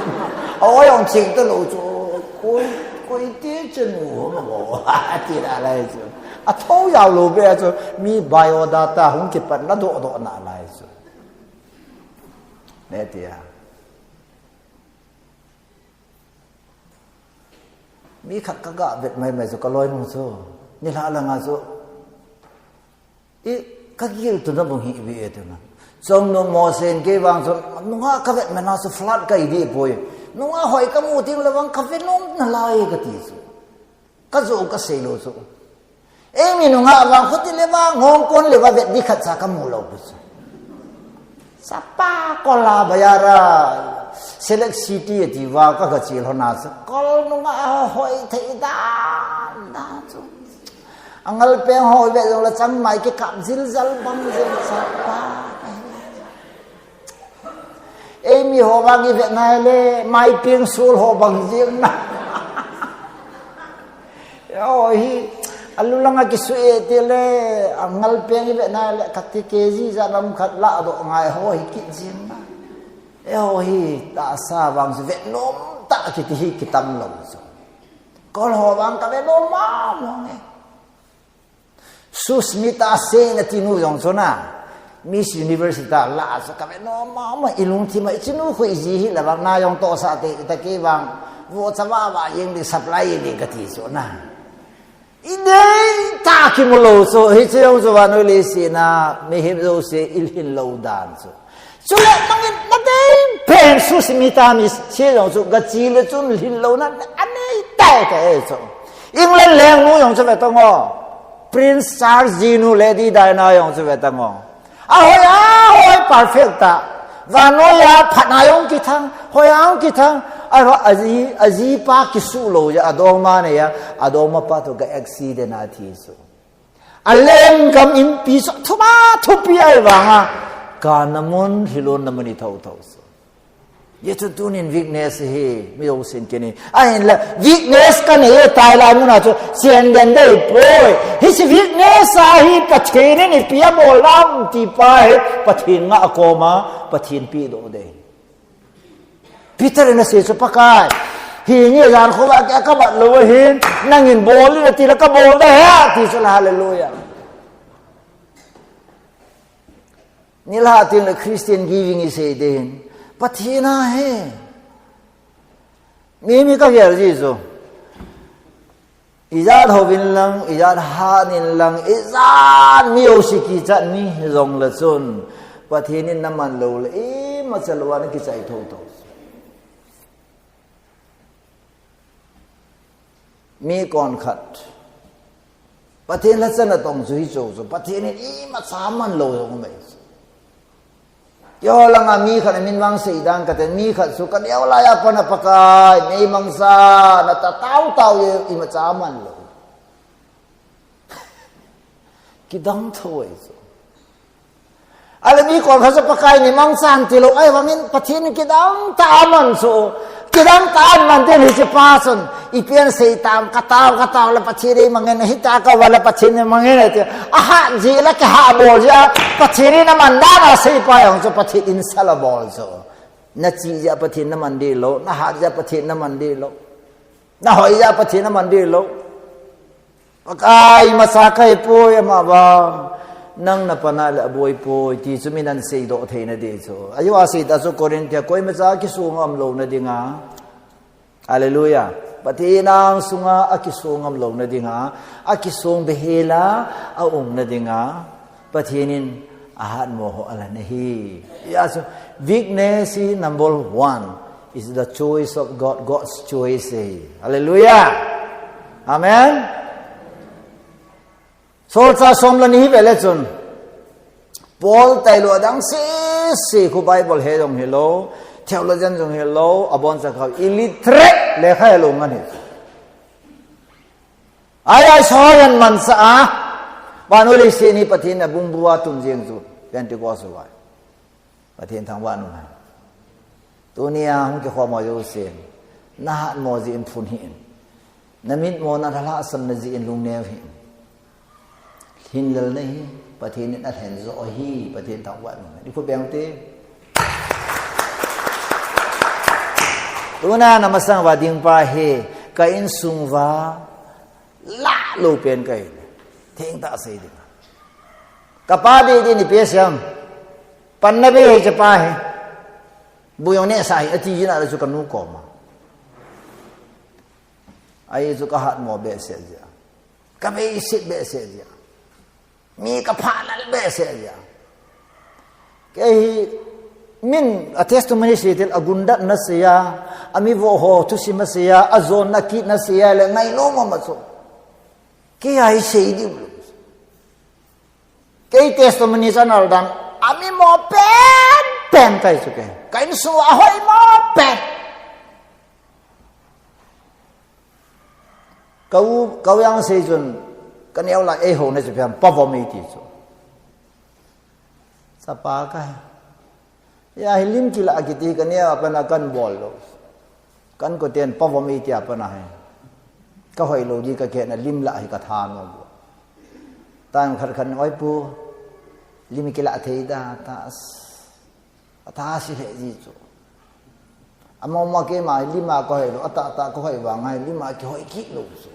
Oi, ong ching talou chu. Koi, koi ti chanu, mo. Ti nalai chu. Atho jao lou be chu. Mi biodata hung kipat na doh doh nalai chu. Netia. Mi khat kaga vet mai mai chu kaloi nu chu. Nilhah langa chu. I, kagil tu nabang hi ve e tu na. Chongnu Mosen kei vang chu, nungah kavet mena chu flood kahi deh poi. Nungah hoi kamu teng le vang kave nom nalai kati chu. Kajo kasei lou chu. Eimi nungah vang khuti le vang, ngong kon le va vet ding khat cha kamu lou pu chu. Chapa kola bayara, Select City ati va kaga chil hona chu. Kol nungah hoi thei dan, dan chu. Angal peng ho ve jong la chang mai kikap jil jal bang jil chapa. Eimi ho vang i ve nai le, mai peng sul ho bang jil na. Yo hi, alu langa kisu e ti le, angal peng i ve nai le, kati K G ja lam khat la do ngai ho hi kit jil na. Yo hi, tahsa vang su ve nom ta kiti hi kitam lou chu. Kol ho vang kave nom ma mo nge. Susmita Sen ati nu jong chu na. Miss Universe ta la chu kave nom ma ma i lungthim a i chinu khu i ji hi la vang na jong tohsa te i ta kei vang. Vo cha va va jeng ding supply ding kati chu na. I dei ta kimu lou chu hiche jong chu vannoi leiset a mihem jouse i lhin lou dan chu. Chule mangin na dei pen Susmita mi se jong chu gachi le chun lhin lou na anei tai tai chu. England lengnu jong chu ve tang o. Prince Charles jinu Lady Diana jong chu ve tang o. Ahoi ahoi perfect ta. Vannoi a phat na jong kithang, hoi a jong kithang. Ahoi aji, ajipa kisu lou ja, adongma nei a, adongmapa toh ga accident a thi chu. Alenggam inpi chu thuma thupi ahi vanga. Kana mun, lhilon na mun i thotho chu. Hijeh chun tunin weakness hi, mi jousen kini. Ahinla, weakness kanei e tai lai muna chu, chen den dei poi. Hiche weakness a hi Pathen in ipi abol ham ti pa hi, Pathen ngah a koma, Pathen pehdoh dei. Peter in asei chu Pakai. Hi nge jan khovah kei a kamat lou ahin, nangin bol in ati le kabol ding ahi, ti chu la hallelujah. Nilhah teng le Christian giving i sei ding. Pathen a hi. Mi mi kagel ji chu. Ijat hou in lang, ijat hat in lang, ijat mi jouse kichat mi jong le chun. Pathen in naman lou le, imacha lou a nakichai thotho. Mi kon khat. Pathen lhacha natong chu hichu chu. Pathen in imacha aman lou jong um ahi chu. Keiho langa mi khat amin vang sei dan kate, mi khat chu kaneo laiya pat a Pakai, neimangcha, nata tao tao e, imacha aman lou. Kidang tho ahi chu. Ahile mi kon khat chu Pakai neimangchan tilou, ahivangin Pathen in kidang tah a aman chu. Kidang tah a aman tin hiche pa chun, ipi asei tam, katao, katao le Pathen in eimangin, hita kaval le Pathen in eimangin ati. Ahat jeh le kihah bol jeh a, Pathen in aman dan a asei pa jong chu Pathen in insult abol chu. Nachi jeh a Pathen naman deh lou, nahat jeh a Pathen naman deh lou. Nahoi jeh a Pathen naman deh lou. Pakai, imacha kahi poi, ama vang nang napan a le aboi poi, ti chu min ahin seidoh theina ding chu. Ajeh a asei ta chu Corinth a, koimacha akisong ngam louna dinga. Hallelujah. Pathen angsunga akisong ngam louna dinga. Akisong behel a aumna dinga. Pathen in ahatmo ho alan ahi. Hijeh chun weakness hi number one is the choice of God, God's choice ahi. Hallelujah. Amen. Solchah som le ni hi ve le chun. Paul tailou adang sese khu Bible he jong hilou, theologian jong hilou, aboncha kha illiterate lekha helou ngen ahi. Ai ai soh ahin mansa a. Vannoi leiset ni Pathen in abungbua tun jeng chu Pentecost uva. Pathen thangvah in um hen. Tunia hung kikhom ho jousen. Nahatmo jeh in phun hih in. Namitmo na lhahsamna jeh in lungneo hih in. Hinlel nahi, Pathen in alhen joh ahi, Pathen thangvah in um hen. I khut beng ute. Tuna na masang uva ding pa hi, ka insung uva lah lou pen ka hi. Thengtah sei ding. Ka pa dei dei ni pe siam. Panna bei hei che pa hi. Bu jong neh sa hi, ati jin a chu ka nu koma. Ahi chu ka hatmo behseh jia. Ka beiset behseh jia. Mi ka phalal behseh jia. Kei hi min a testimony sei til a gundat na sei a, a mi vo ho thusim a sei a, a jon na kit na sei a le ngai lou mama chu. Kei a hi sei diu lou. Kei testimony channel dan a mi mo pen pen kai chu kei. Ka insung a hoi mo pen. Kau, kau jang sei chun, ka neo la ei ho na chu pian, pa vom ei ti chu. Chapa ka. Ya hi lim kila kiti ka neo a pana kan bol lou. Kan ko ten pa vom ei ti a pana hi. Ka hoi lou di ka ke na lim la hi ka tha no bu. Tan khat khat oi pu, lim kila thei da, ta. Atha si lheh ji chu. Ama ma keima lima ka hoi lou, atah tah ka hoi vang a lima kihoi kit lou chu.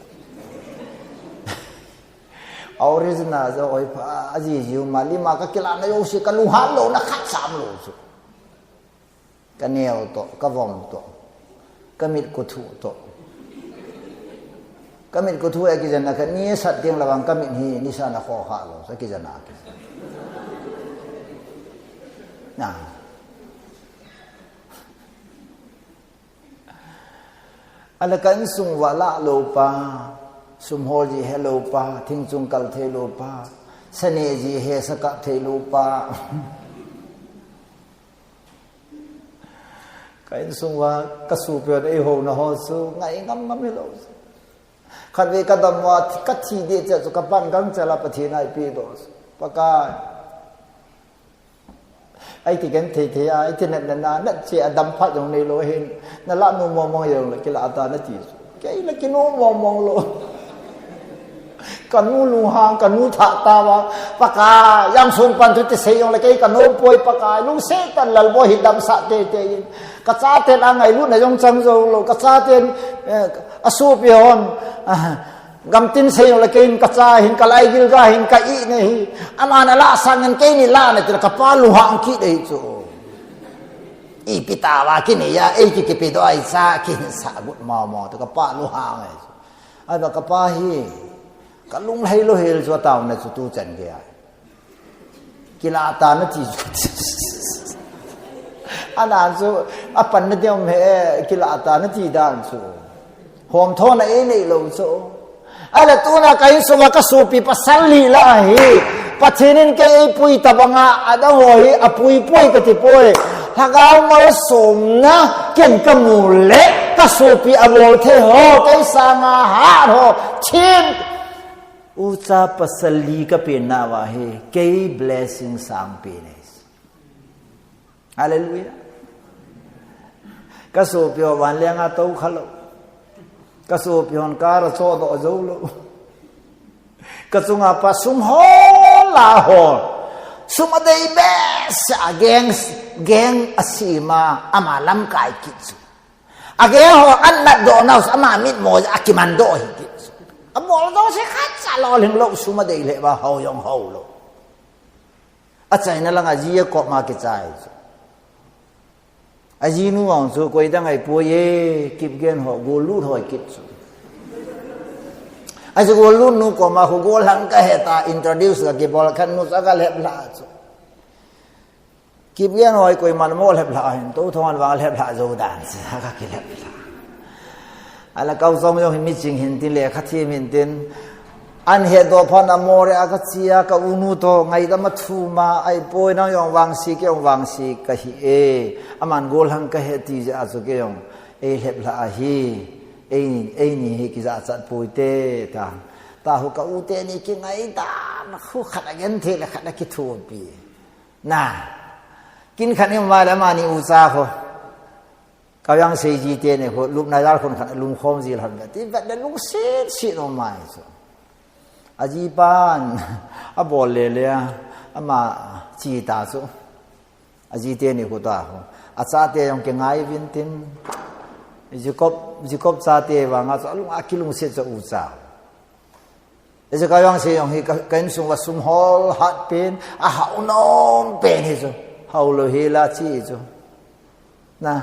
A original jo hoi pha, aji jiu ma lima ka kila na jouse ka lunghan louna khat sam lou chu. Ka neo toh, ka vom toh. Ka mit kuthu toh. Ka mit kuthu a kijen na ka ni sat ding la vang ka mit hi ni sa na kho kha lou, sa kijen na ki. Na. Ala ka insung uva lah lou pa, sum hol ji he lou pa, thing chung kal thei lou pa, sa neh ji he sa kap thei lou pa. Ka insung uva ka sopi hon ei houna ho chu ngai ngam ngam hilou. Khatvei ka dam uva ka thi ding cheh chu ka pan gang cheh la Pathen a ei pe doh chu. Pakai. Ei ti gen thei thei a, ei ti nat nat na, nat cheh a dam phat jong nei lou hin. Na lah nom mong mong jong le kila ta na ti chu. Kei na kinom mong mong lou. Ka nu lunghang, ka nu thah tauva, Pakai, jam sun pan thu ti sei jong le kei ka nom poi Pakai, lungset tah in Lalboi hi damsah teitei in. Ka chaten a ngailutna jong chang jou lou, ka chaten, eh, a sopi hon, ah, gamtin sei jong le kei in ka cha hin, ka laigil ga hin, ka ih na hi. Aman alah sangin keini lah na ti le ka pa lunghang kit ahi chu. Ipi tauva kinei a, ei ki kipe doh ahi cha, kihin sa gut mong mong ti ka pa lunghang ahi chu. Ahivang ka pa hi, ka lunglhai lou hel chu a taona chu tu chan gei a. Kila ta na ti chu. Anan chu, a pan na diam he, kila ta na ti dan chu. Hom thona ei nei lou chu. Ala tuna ka insung uva ka sopi pasal li la hi. Pathen in kei ei pui tabang a, adang ho hi, a pui pui ka ti poi. Lhagao malsomna, ken ka mu le, ka sopi a bol thei ho, kei sanga hat ho, thim. Ucha pasal li ka pen nauva hi, kei blessing sang pen e. Hallelujah. Ka sopi ho vanleng a tou kha lou. Ka sopi hon car a chodoh jou lou. Ka chunga pa sum hol a hol. Sum a dei behseh a geng, geng a sima ama lamkai kit chu. A geng ho an nat doh nau chu ama mitmo a kiman doh hi kit chu. A bol jouse khatcha lolhing lou sum a dei lheh uva hou jong hou lou. Achaina langa ji a kop ma kichai chu. Ajinu vang chu koi dang ahi poi e, Kipgen ho, gollut ho ahi kit chu. Achu gollut nu koma khu golhang ka he ta introduce ka kibol khan nu chu ka lhep lha chu. Kipgen ho hi koiman mo lhep lha hin, tou thongan vang lhep lha jou dan chu ka kilhep lha. Ala kau song jong hi miching hin tin le kha thim hin tin. An he doh phat a Moreh a ka chia ka unu toh ngaidam a thum a, ahi poi nang jong vangsi kei jong vangsi ka hi e. Aman golhang ka he ti jeh a chu kei jong ei lhep lha ahi. Ei, eini hi kijachat poi te ta. Ta hu ka u teni kingaidam khu khat a genthei le khat a kithopi. Na. Kin khat ni ma le amani ucha khu. Ka vang sei ji teni khu, lupna jal khun khat lungkhom ji lhon ka ti, vet le lungset set um mai chu. Aji pan, abol le le a, ama chi ta chu. Aji teni khu ta khu. Achate jong kingai vin tin. Jacob, Jacob chate vanga chu alung akilungset chu ucha. Hezekiah vangse jong hi ka, ka insung uva sum hol hat pen, ahao nom pen hi chu. Hao lou hi la chi chu. Na.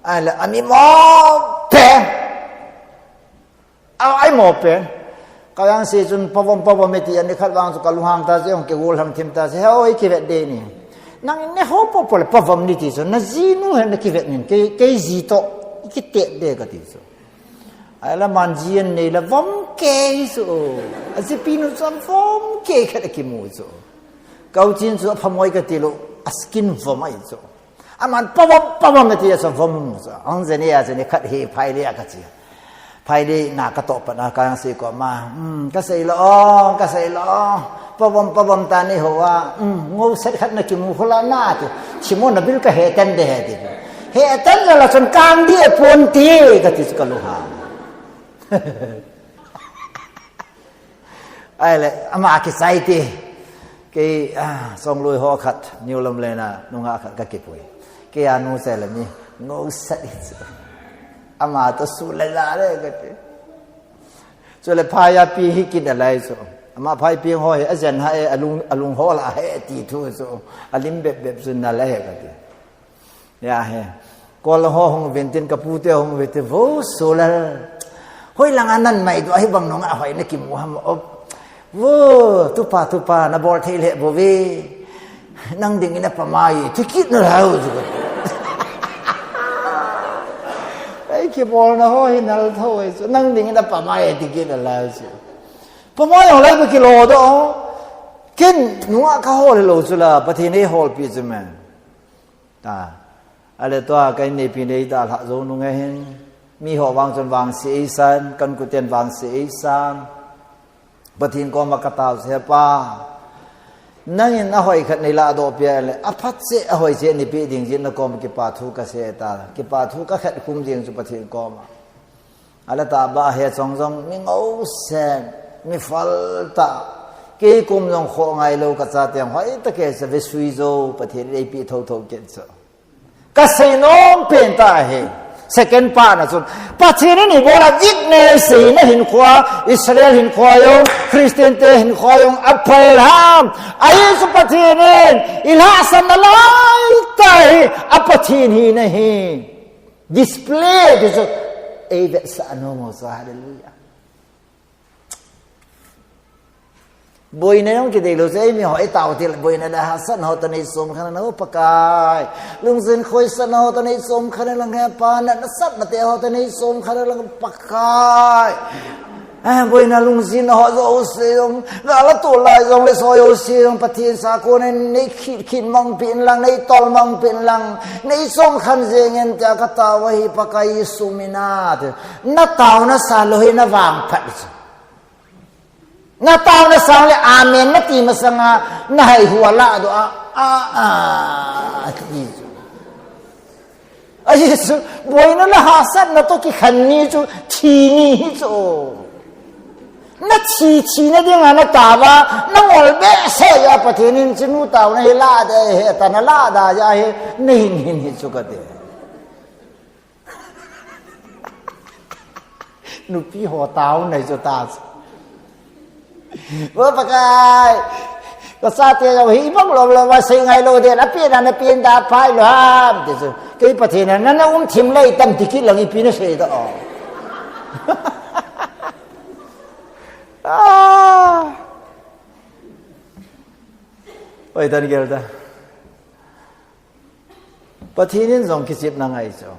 Ahile, amimo pen. A, aimo pen. Ka vangse chun pavom, pavom iti, ani khat vang chu ka lunghang ta chu, jong kigol hang thim ta chu, he oi kivet de ni. Nang ne ho po po le pavom niti chu, na jinu he na kivet nin, kei, kei ji toh, kitet de kati chu. Ahile aman ji anei le vom kei chu. Ajipi nu chu vom kei khat akimu chu. Ka u chin chu aphamoi kati lou, a skin vom ahi chu. Aman pavom, pavom ati a chu vom mu chu. Ahung jeni a jeni khat hi phaile a kachi. Phaile na katoh pat na ka vangse koma, hmm, kasei lou, kasei lou. Pavom, pavom ta ni ho a, hmm, ngouset khat na kimu khu la na ti. Chimona bil kahe tan de he ti. He tan la chun kang di e pon ti, kati chu ka lunghang. Ahile, ama kichai ti. Kei, ah, Songlui ho khat, New Lamlen a, nungah khat kakipui. Kei a nu chai le mi, ngouset hi chu. Ama toh su le la le kati. Chule phai a pi hi kit a lai chu. Ama phai pi ho hi, ajen ha e, alung, alung ho la he ti thu chu. Alim bep bep chu na la he kati. Ya he. Kol ho hung vin tin, ka pute hung vin tin, vo Solal. Hoi langa nan mai du ahi bang nunga hoi na kimu ham op. Vo, tupa, tupa, na bol thei le bo ve. Nang ding ina pamai, tikit na lau chu. Ai kibol na ho hi nal tho ai chu. Nang ding ina pamai, tikit na lau chu. Pamai ho lai ko kilo do. Ken nunga ka hol lo chu la, Pathen ei hol pi chu men. Ta. Ale tua ka inneipi nei dalhah jou nunga hin. Mi ho vang chun vangse eisan, kan kuten vangse eisan. Pathen koma katao chu, He Pa. Nangin ahoi khat nei ladoh peh le, aphat cheh, ahoi cheh nei peh ding jeh in na koma kipa thu kasei ta. Kipa thu kakhet khum jeng chu Pathen koma. Ale tah ba he chong jong mi ngousen, mi phal tah. Kei kum jong khoh ngai lou ka chate hoi tah kei sa ve sui jou Pathen in eipeh thotho kit chu. Ka sei nom pen tah hi. Second part na chun. Pathen in ibola witness seina hinkhoa, Israel hinkhoa jong, Christian te hinkhoa jong, aphal ham. Ahi chu Pathen in, ilhahsam na lai tah hi, a Pathen hina hi. Display ti chu, ei vetsah nom u chu, hallelujah. Boina jong kidei lou chu, ei mi ho, ei tao til, boina le hahsatna ho toh nei chom khen lang, O Pakai. Lungjin khoisatna ho toh nei chom khen lang, He Pa, natna satna te ho toh nei chom khen lang, Pakai. Eh, boina lungjin ho jouse jong, gal a tol lai jongle soh jouse jong, Pathen sakon in nei khit, khit mang peh in lang, nei tol mang peh in lang, nei chom khen jeng in tia ka tao ahi Pakai Jesu mina ti. Na taona sa lou hi na vangphat chu. Na taona sang le amen na ti masanga, na hai hua la do a, a, a, ti chu. Ahi chu, boina le hahsatna toh kikhen ni chu, thi ni hi chu. Na thi, thina dinga na tao a, na ngol behseh a Pathen in chu nu taona hi la de he, ta na la da ja he, na hin hin hi chu kati. Nupi ho tao nei chu ta chu. O Pakai, ka chate jong hi bang lom lom a sei ngai lou den, apen a na pen da phai lou ham, ti chu. Kei Pathen a na na um thim lei tam ti kit lang ipi na sei ta o. Ah. Oi, tan gel ta. Pathen in jong kichepna ngai chu.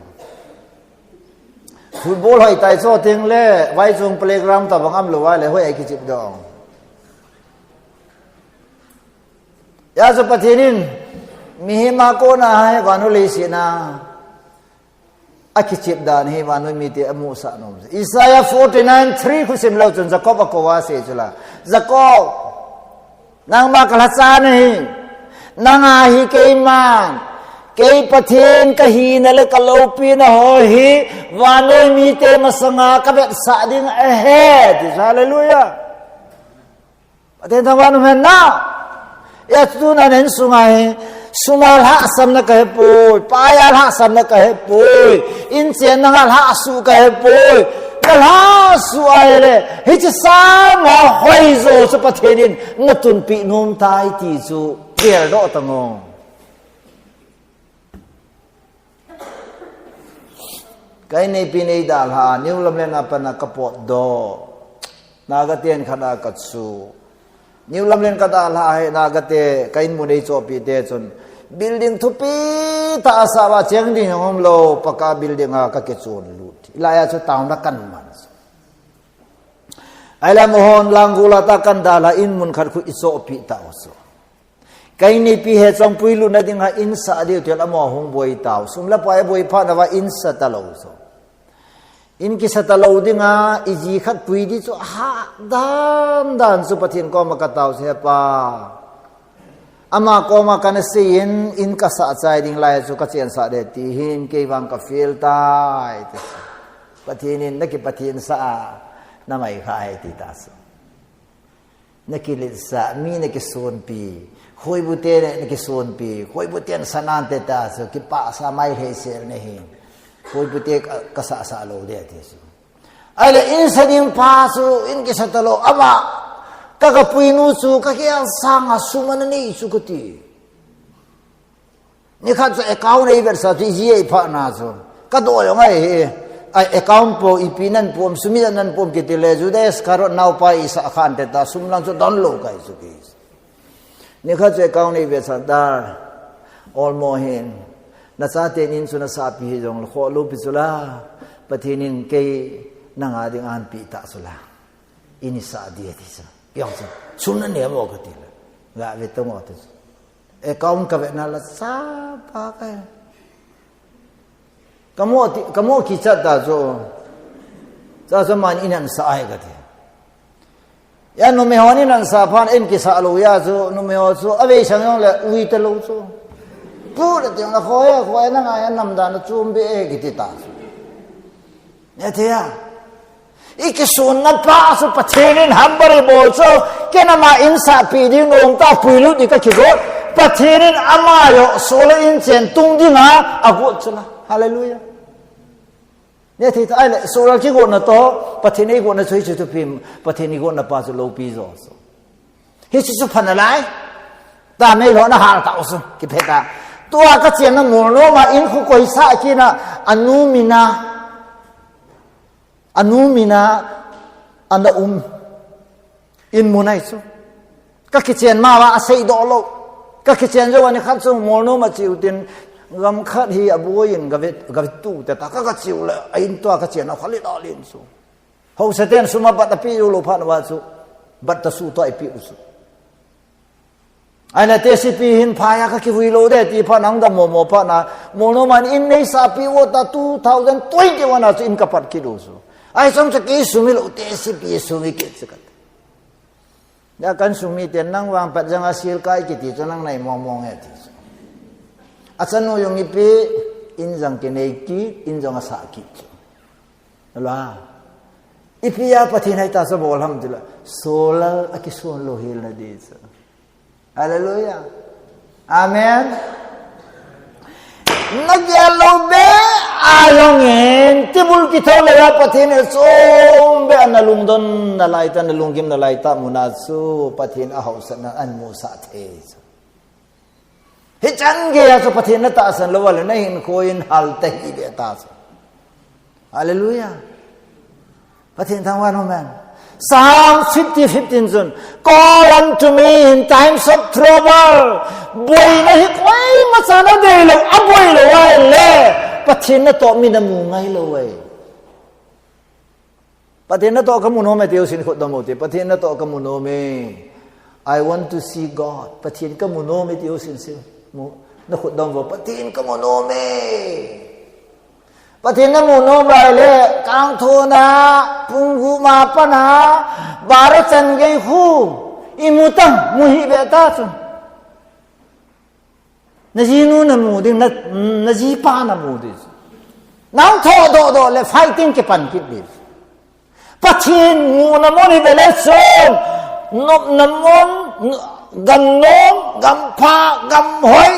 Football hoi tai chu teng le, vai chung playground tabang um lou a le, hoi a kichep dong. Hijeh chun Pathen in, mihem a kona hi vannoi leiset a akichep dan hi vannoi mite amusah nom. Isaiah forty-nine three khu sim leu chun Jacob a kou a asei chu la. Jacob, nangma ka lhacha nahi. Nanga hi keiman, kei Pathen kahina le kaloupina ho hi vannoi mite masanga kavetsah ding ahi. Ti chu, hallelujah. Pathen thangvah in umhen. Hijeh chun tuna na insung a hi, Suma lhahsamna kahepoi, paiya lhahsamna kahepoi, inchen nanga lhahsuh kahepoi, nalhahsuh ahile, hiche sanga hoijo chu Pathen in natunpeh nom tai ti chu, geldoh tang o. Ka inneipi neidalhah a, New Lamlen a pat a kapotdoh. Naga ten khat a kachu. New Lamlen kadalhah a hi, Naga te, ka inmun eichohpeh te chun. Building thupi tah asah uva cheng ding jong umlou, paka building a kakichon lut. Hilai a chu town a kaman. Ahile amahon Langol a tah a kadalhah a inmun khat khu eichohpeh tau chu. Ka inneipi he chong puilut nading a insah diu tile amaho hung boi tau. Sum le pai boi phat nauva insah talou chu. In kisah talou dinga, iji khat pui di chu ahah dan dan chu Pathen koma katao chu, He Pa. Ama koma kana seiyin, in kasah chai ding lai chu kachensah de ti hin, kei vang ka fail tai ti. Pathen in naki Pathen sah a, namai kha e ti ta chu. Nakiletsah, mi nakisonpi, khoibu te nakisonpi, khoibu ten sanante ta chu, kipah sa mai hei sel nahi. Khoibu te ka, kasah sah lou de ti chu. Ahile insah ding pa chu, in kisah talou, ama, ka, kapui nu chu, ka kei sanga sum ana nei chu kati. Nikhat chu account eivetsah chu, iji eipha na chu. Kadoh jong ahi, ai account po, ipi nan pom, sum ijat nan pom kiti le, Judas Iscariot naopa isah khan te ta, sum lang chu donlou kai chu kei. Nikhat chu account eivetsah ta, Olmo hin, nachaten in chu nasahpi hijongle, khoh loupi chu la, Pathen in kei nanga ding ahin peh ta chu la. In isah di ati chu. Kei jong chu, sum nanei mo kati le. Gave tang o ti chu. Account kavet na la sapa ka. Kamo ti, kamo kichat ta chu. Cha chu man in an sa ai kati. Ya numei hon in an sa phan in kisah lou ya chu, numei ho chu, avei sang jongle, ui talou chu. Pu le ting la khoi, khoi na ngai, namdan na chum be e kiti ta chu. Nethei a. Ikisonna pa chu Pathen in hambar ibol chu, kei nama insahpi ding nom ta puilut di kakigot. Pathen in ama jong solar in chen tung dinga agot chu la. Hallelujah. Nethei ta ahile, solar kigotna toh, Pathen eigotna chu hichu thupi, Pathen eigotna pa chu loupi jo chu. Hichu chu pha nalai. Ta meilhona hal tau chu, kiphe ta. Tua kachenna Molnom a in khu koisa kina, anu mina. Anu mina ana um. In mun ahi chu. Kakichen ma uva asei doh lou. Kakichen jou a nikhat chu Molnom a cheu tin gam khat hi aboi in gave, gave tu te ta ka, kachiu le a in tua kachenna khalit a lin chu. Haosa ten sum a bat ape jou lou phat uva chu. Bat ta su tua ipe u chu. Ahina T C P hin phai a kakivui lou de ti phat na hung dam momo phat na, Molnom a in neisahpi uva ta two thousand twenty-one a chu in kapat kit u chu. Ahi chang chu kei sum hilou T C P sum hi kit chu kati. Ya kan sum miten nang vang pat jang a sil kai kiti chu nang nai mong mong e ti chu. Achanu jong ipi in jang kinei kit, in jong asah kit chu. Ala. Ipi a Pathen hai ta sa bol ham tila. Solar a kison lou hel na di chu. Hallelujah. Amen. Na gel lou be a jong in, tibul kitho le a Pathen in chom be a na lungdon nalai ta, na lunggim nalai ta mun a chu Pathen a haosatna ahin musah thei chu. Hichan gei a chu Pathen na tahsan lou a le na hinkho in hal ta hi be ta chu. Hallelujah. Pathen thangvah in um hen. Psalm fifty fifteen chun, "Call unto me in times of trouble." Boina hi koima chan a dei lou, a boi lou a le, Pathen natoh mi na mu ngai lou e. Pathen natoh ka mu nom e ti u sin khut dom u te. Pathen natoh ka mu nom e. I want to see God. Pathen ka mu nom e ti u sin si. Mu, na khut dom vo. Pathen ka mu nom e. Pathen na mu nom lai le, kangthona, pung gup ma pana, bara chan gei khu, i mu tang, mu hih be ta chun. Na jinu na mu ding, na, na jipa na mu ding. Nang tho doh doh le fighting kipan kit ding. Pathen muna mun hi be le chun, nopna mun, gam nom, gam pha, gam hoi,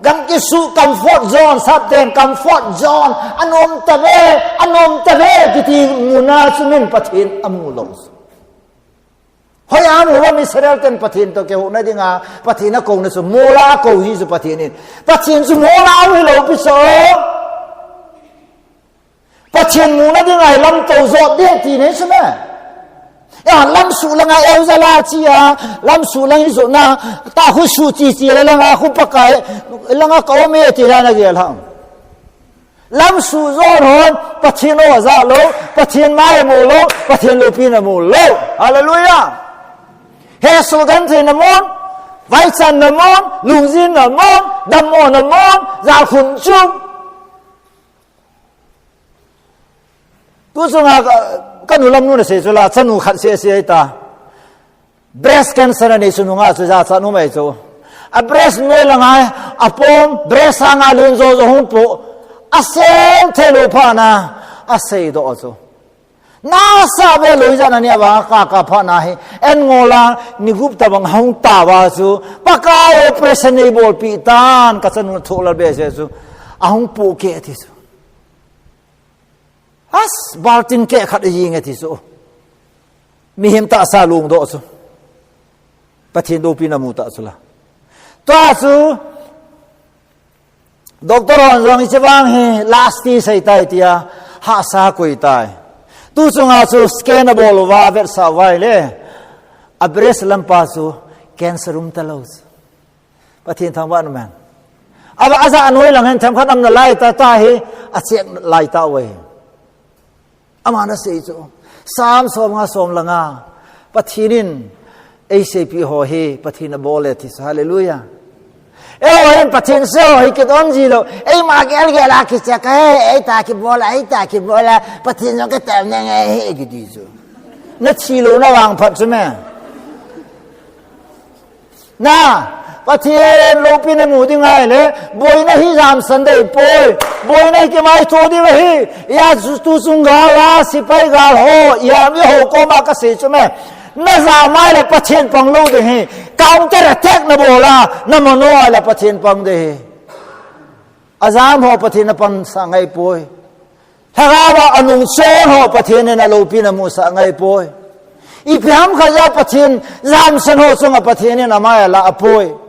Gam kisu comfort zone, sapten comfort zone. Anom tave, anom tave, kiti muna chu min Pathen amu lou. Hoiya amu ham Israel ten Pathen toh kihouna dinga, Pathen akouna chu, mola akou hi chu Pathen in. Pathen chu mola amu lou pi chu. Pathen muna dinga hi lamto jot ding ti nei chu me. Ya, lamsuh langa eujala chia, lamsuh lang ijotna, ta khu su chi chi le langa khu Pakai, langa ka um e ti la na gel ham. Lamsuh jot hon, Pathen o ja lou, Pathen mai mu lou, Pathen loupina mu lou. Hallelujah. Hesoh gentheina mun, vaichanna mun, lungjinna mun, dammo na mun, jalkhun chu. Tu chunga ka, ka nu lam nu na sei chu la, chanu khat se se ta. Breast cancer anei chu nunga chu jachat um ahi chu. A breast noi langa, apom, breast anga lun jo jo hung po. Asei thei lou phat na, asei doh chu. Nasa ve lou jana ni ava ka ka phat na hi. En ngola, ni gup tabang hung ta va chu. Pakai operation nei bolpi tan, ka chanu thoh la be se chu. Ahung po ke ti chu. As, baltin keh khat a jing e ti chu. Mihem tahsa lungdoh chu. Pathen loupina mu ta chu la. Tua chu, doctor hon jong hiche vang hi last stage ahi tai tia, hahsa koi tai. Tu chunga chu scan abol uva, avetsah uva ahile, a breast lampa chu cancer um talou chu. Pathen thangvah in um hen. Ava aja anoi lang hen themkhat um nalai tah tah hi, achek lai tah uve. Aman asei chu. Sam som nga som le nga. Pathen in eiseipeh ho hi, Pathen in abol e ti chu. Hallelujah. Eiho hin Pathen sei ho hi kidon ji lou. Eima gel gel a kicheh a, eita kibol a, eita kibol a. Pathen jong katem nge nge hi kiti chu. Nathi louna vangphat chu me. Na, Pathen loupina mu ding ahile, boina hi jamsan dei poi, boina hi kimaito diu ahi, ya tu chung gal a, sepai gal ho, ya mi ho koma kasei chu me. Na jam ahile Pathen pang lou ding ahi, counter attack nabol a, namano ahile Pathen pang ding ahi. Ajam ho Pathen in apansah ngai poi. Lhagao a anungchon ho Pathen in aloupina amusah ngai poi. Ipi ham khat a Pathen jamsan ho chunga Pathen in amai alah poi.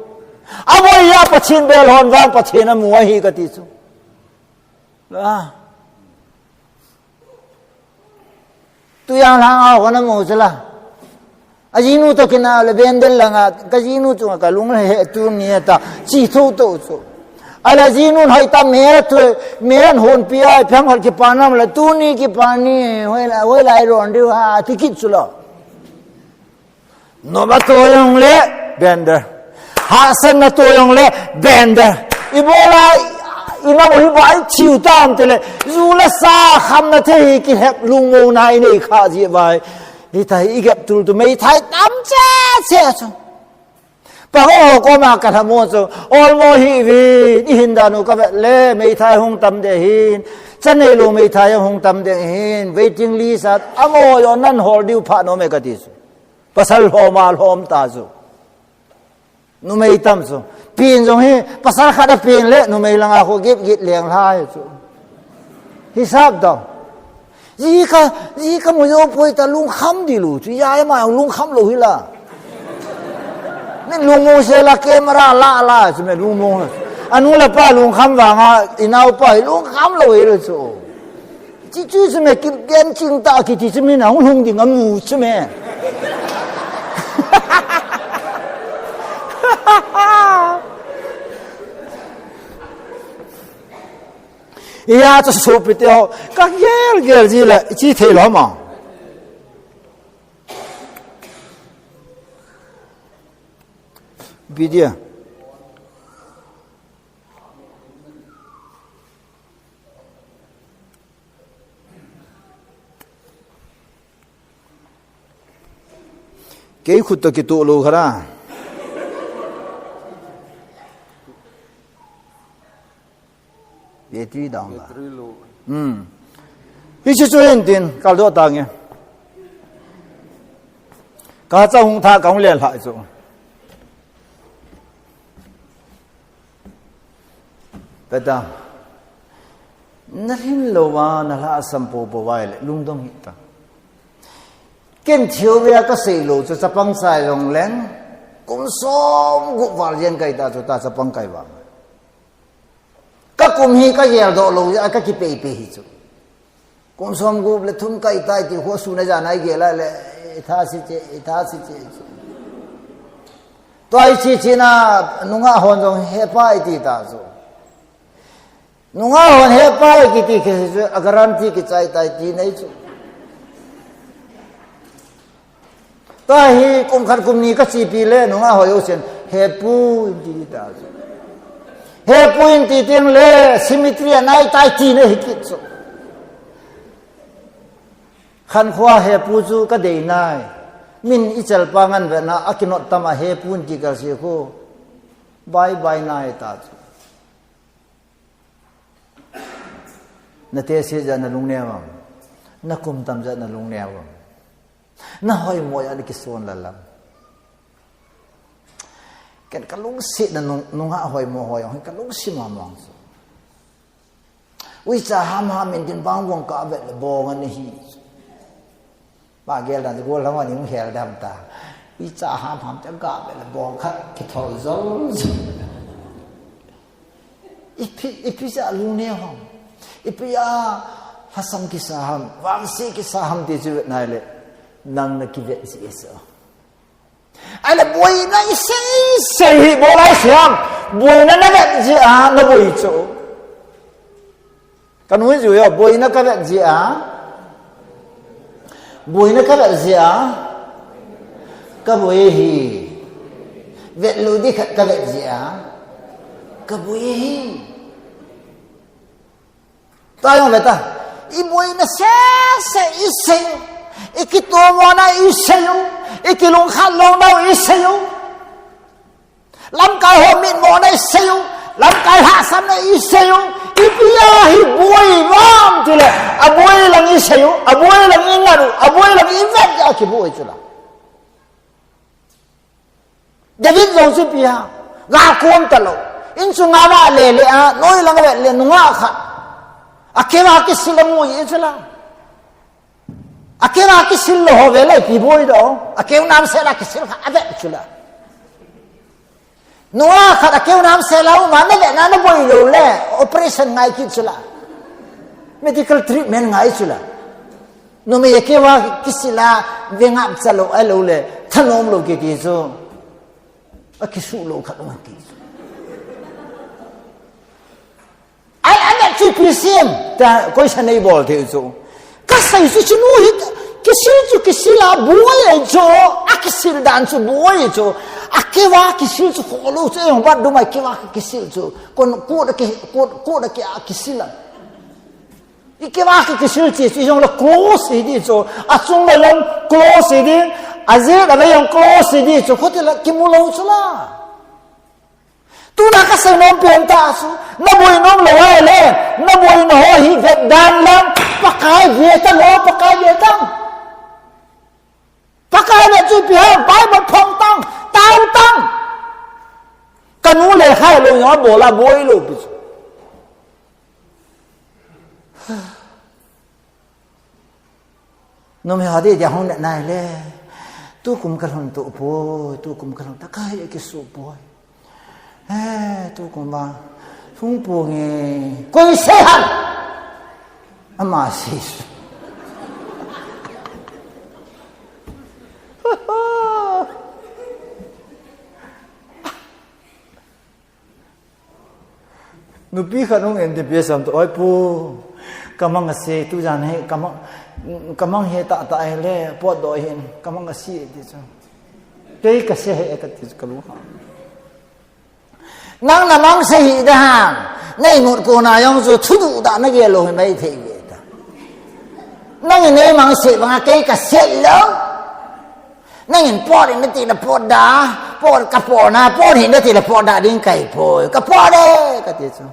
Aboi a Pathen bel hon vang Pathen amu ahi kati chu. Ah. Tuiya lang a kona mo chala. Ajinu toh kinah le bendel langa, kajinu chunga kalung le he tuni ta, chi tho to chu. Ahile ajinu hoi ta me tu, me an hon pi ai, phang hol kipan nam le tuni kipan ni, hoi la, hoi lai ron diu ha, ti kit chu lo. Nom a to jong le bender. Hahsatna to jong le bender. Ibola ina mo hi bai thiu tam te le. Ju le sa khamna thei hi kihep lungmona inei kha ji vai. Hita hi igep tul tu meithai tam che che chu. Pa ho ho koma kalhamo chu. Olmo hi vi. Ihin dan u kavet le meithai hung tam de hin. Chanei lou meithai hung tam de hin. Waiting list at. Amo yo nan hol diu pha nom e kati chu. Pasal lhom a lhom ta chu. Numei tam chu. Pen jong hi, pasal khat a pen le, numei langa khu git git leng lhai chu. Hisap dau. Ji ka, ji ka mu jo poi ta lungkham di lu chu. Ya ma lungkham lou hi la. Min lungmong se la camera la la chu me lungmong. Anu le apa lungkham vanga, inao pa hi lungkham lou hi lu chu. Chi chu chu me, ki gen ching ta kiti chu me na hung hung ding amu chu me. Iya chu sopi te ho, ka gel gel ji le, chi thei lo ma. Bidia. Kei khut toh kitoh lou kha ra. Battery down la. Battery low. Hmm. Hichu chu hin tin, kal doh ta nge. Ka cha hung tha ka hung len lha chu. Peta. Na lhin lou va, na lhasam popo vai le, lungdong hih ta. Ken thil ve a ka sei lou chu, chapang chai jong leng, kum som gup val jen kai ta chu ta chapang kai va. Ka kum hi ka gel doh lou, a ka kipei pei hi chu. Kum som gup le thum kai tai ti, khua su na ja nai gel a le, i tha si che, i tha si che chu. Tua i chi chi na, nunga hon jong he pa i ti ta chu. Nunga hon he pa i ki ti ki chu, a guarantee ki chai tai ti nei chu. Tua hi kum khat kum ni ka chi pi le, nunga hoi u sen, he pu in ti ta chu. He pu in ti ting le, cemetery a nai tai ti nei hi ki chu. Khan khua he pu chu ka dei nai. Min i chal pa ngan ve na, a kinot tam a he pu in ti ka si khu. Bye bye nai ta chu. Na te si ja na lung ne wang. Na kum tam ja na lung ne wang. Na hoi mo ya ni ki son la lam. Ken ka lung si na nung, nunga hoi mo hoi, ka lung si mo mo. Uicha ham ham in din bang vong ka vet le bong ani hi. Ba gel dan gol lam ani hung hel dam ta. Uicha ham ham cha ka vet le bong khat ki thol zol zol. Ipi, ipi cha lung ne hom. Ipi a hasam ki sa ham, vang si ki sa ham ti chu vet nai le. Nang na ki vet si e so. Ai le boina i sei sei hi bol ai siam. Boina na vet ji a na boi chu. Ka nui ju yo, boina ka vet ji a. Boina ka vet ji a. Ka boi hi. Vet lu di khat ka vet ji a. Ka boi hi. Ta jong ve ta. I boina sese i sei u. I kitomona i sei u. I kilungkhat lona i sei u. Lamkai ho mitmona i sei u. Lamkai lhahsamna i sei u. Ipi a hi boi vam ti le. A boi lang i sei u. A boi lang i ngat u. A boi lang i vet a kiboi chu la. David jong chu ipi a, ga kom ta lou. Insunga va le le a, noi lang vet le nunga khat. A keu a kisil a mu i chu la. A keu a kisil lou ho ve le ipi boi do. A keu nam sel a kisil kha a vet chu la. Nunga khat a keu nam sel a um a na vet na na boi lou le. Operation ngai kit chu la. Medical treatment ngai chu la. Numei a keu a kisil a, ve ngap cha lou, a lou le, thanom lou kiti chu. A kisu lou khat lou kiti chu. Ai, ai, chu ipi sim, ta, koi sa nei bol thei chu. Ka sei chu chu nu hi, kisil chu kisil a, boi ai chu, a kisil dan chu boi chu. A keu a kisil chu kho lou chu, e, bat dum ai keu a kisil chu. Kon, kot a ki, kot, kot a ki, a kisil a. I keu a ki kisil chi, chi jong le close hi di chu, a chung le jong close hi di, a jet a le jong close hi di chu, khuti le kimu lou chu la. Tuna ka sei nom pen ta chu, na boi nom lou ai le, na boina ho hi vet dan lang, Pakai ve ta lou, Pakai ve ta. Pakai le chu ipi ham, Bible phong tang, tao tang. Ka nu le khai lou jong a bol a boi lou pi chu. Nom hi ha di dia hung le nai le. Tu kum ka lhun tu poi, tu kum ka lhun ta kai ki su poi. Eh, tu kum ba. Hung pu nge. Koi se han. Ama si. Nupi khat hung en ti pi sam tu, "Oi pu, ka mang a se, tu jan hi, ka mang, ka mang he ta ta he le, pot do hin, ka mang a se," ti chu. "Kei ka se he," ka ti chu ka lu ha. Nang na mang se hi da ha, nei ngut ko na jong chu thu du da na ge lo hi mai thei ve ta. Nang nei mang se bang a kei ka se lo. Nangin pot in nati le pot da, pot ka pot na, pot hin nati le pot da ding kai poi, ka pot e, ka ti chu.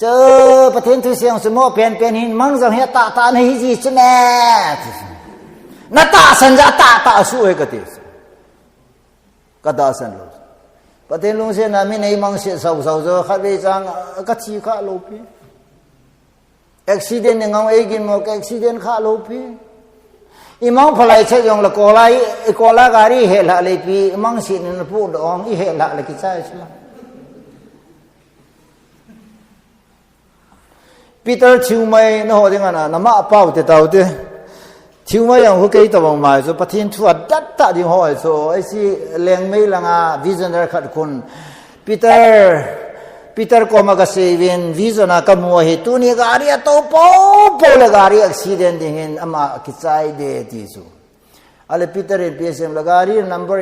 Chu, Pathen thu siang chu mo pen pen hin mang jong he ta ta na hi ji chu ne. Na tahsan ja ta ta su e ka ti chu. Ka tahsan lo. Pathen lungsetna min eimangse sau sau chu khatvei chang, ka thi kha lou pi. Accident ni ngong eigin mo ka accident kha lou pi. Imang phalai che jong la kola i, i kola gari he la le pi, imang si ni na pu dong i he la le kichai chu. Peter thiumai na ho ding ana, na ma pau te tau te. Thiumai ang hu kei tabang mai chu, Pathen thu a dat ta ding ho ai chu, ai si leng mei langa visioner khat kun. Peter, Peter koma ka seivin, vision a ka mu hi, tuni gari a to po, po le gari accident ding hin, ama kichai de ti chu. Ale Peter in P S M la gari number,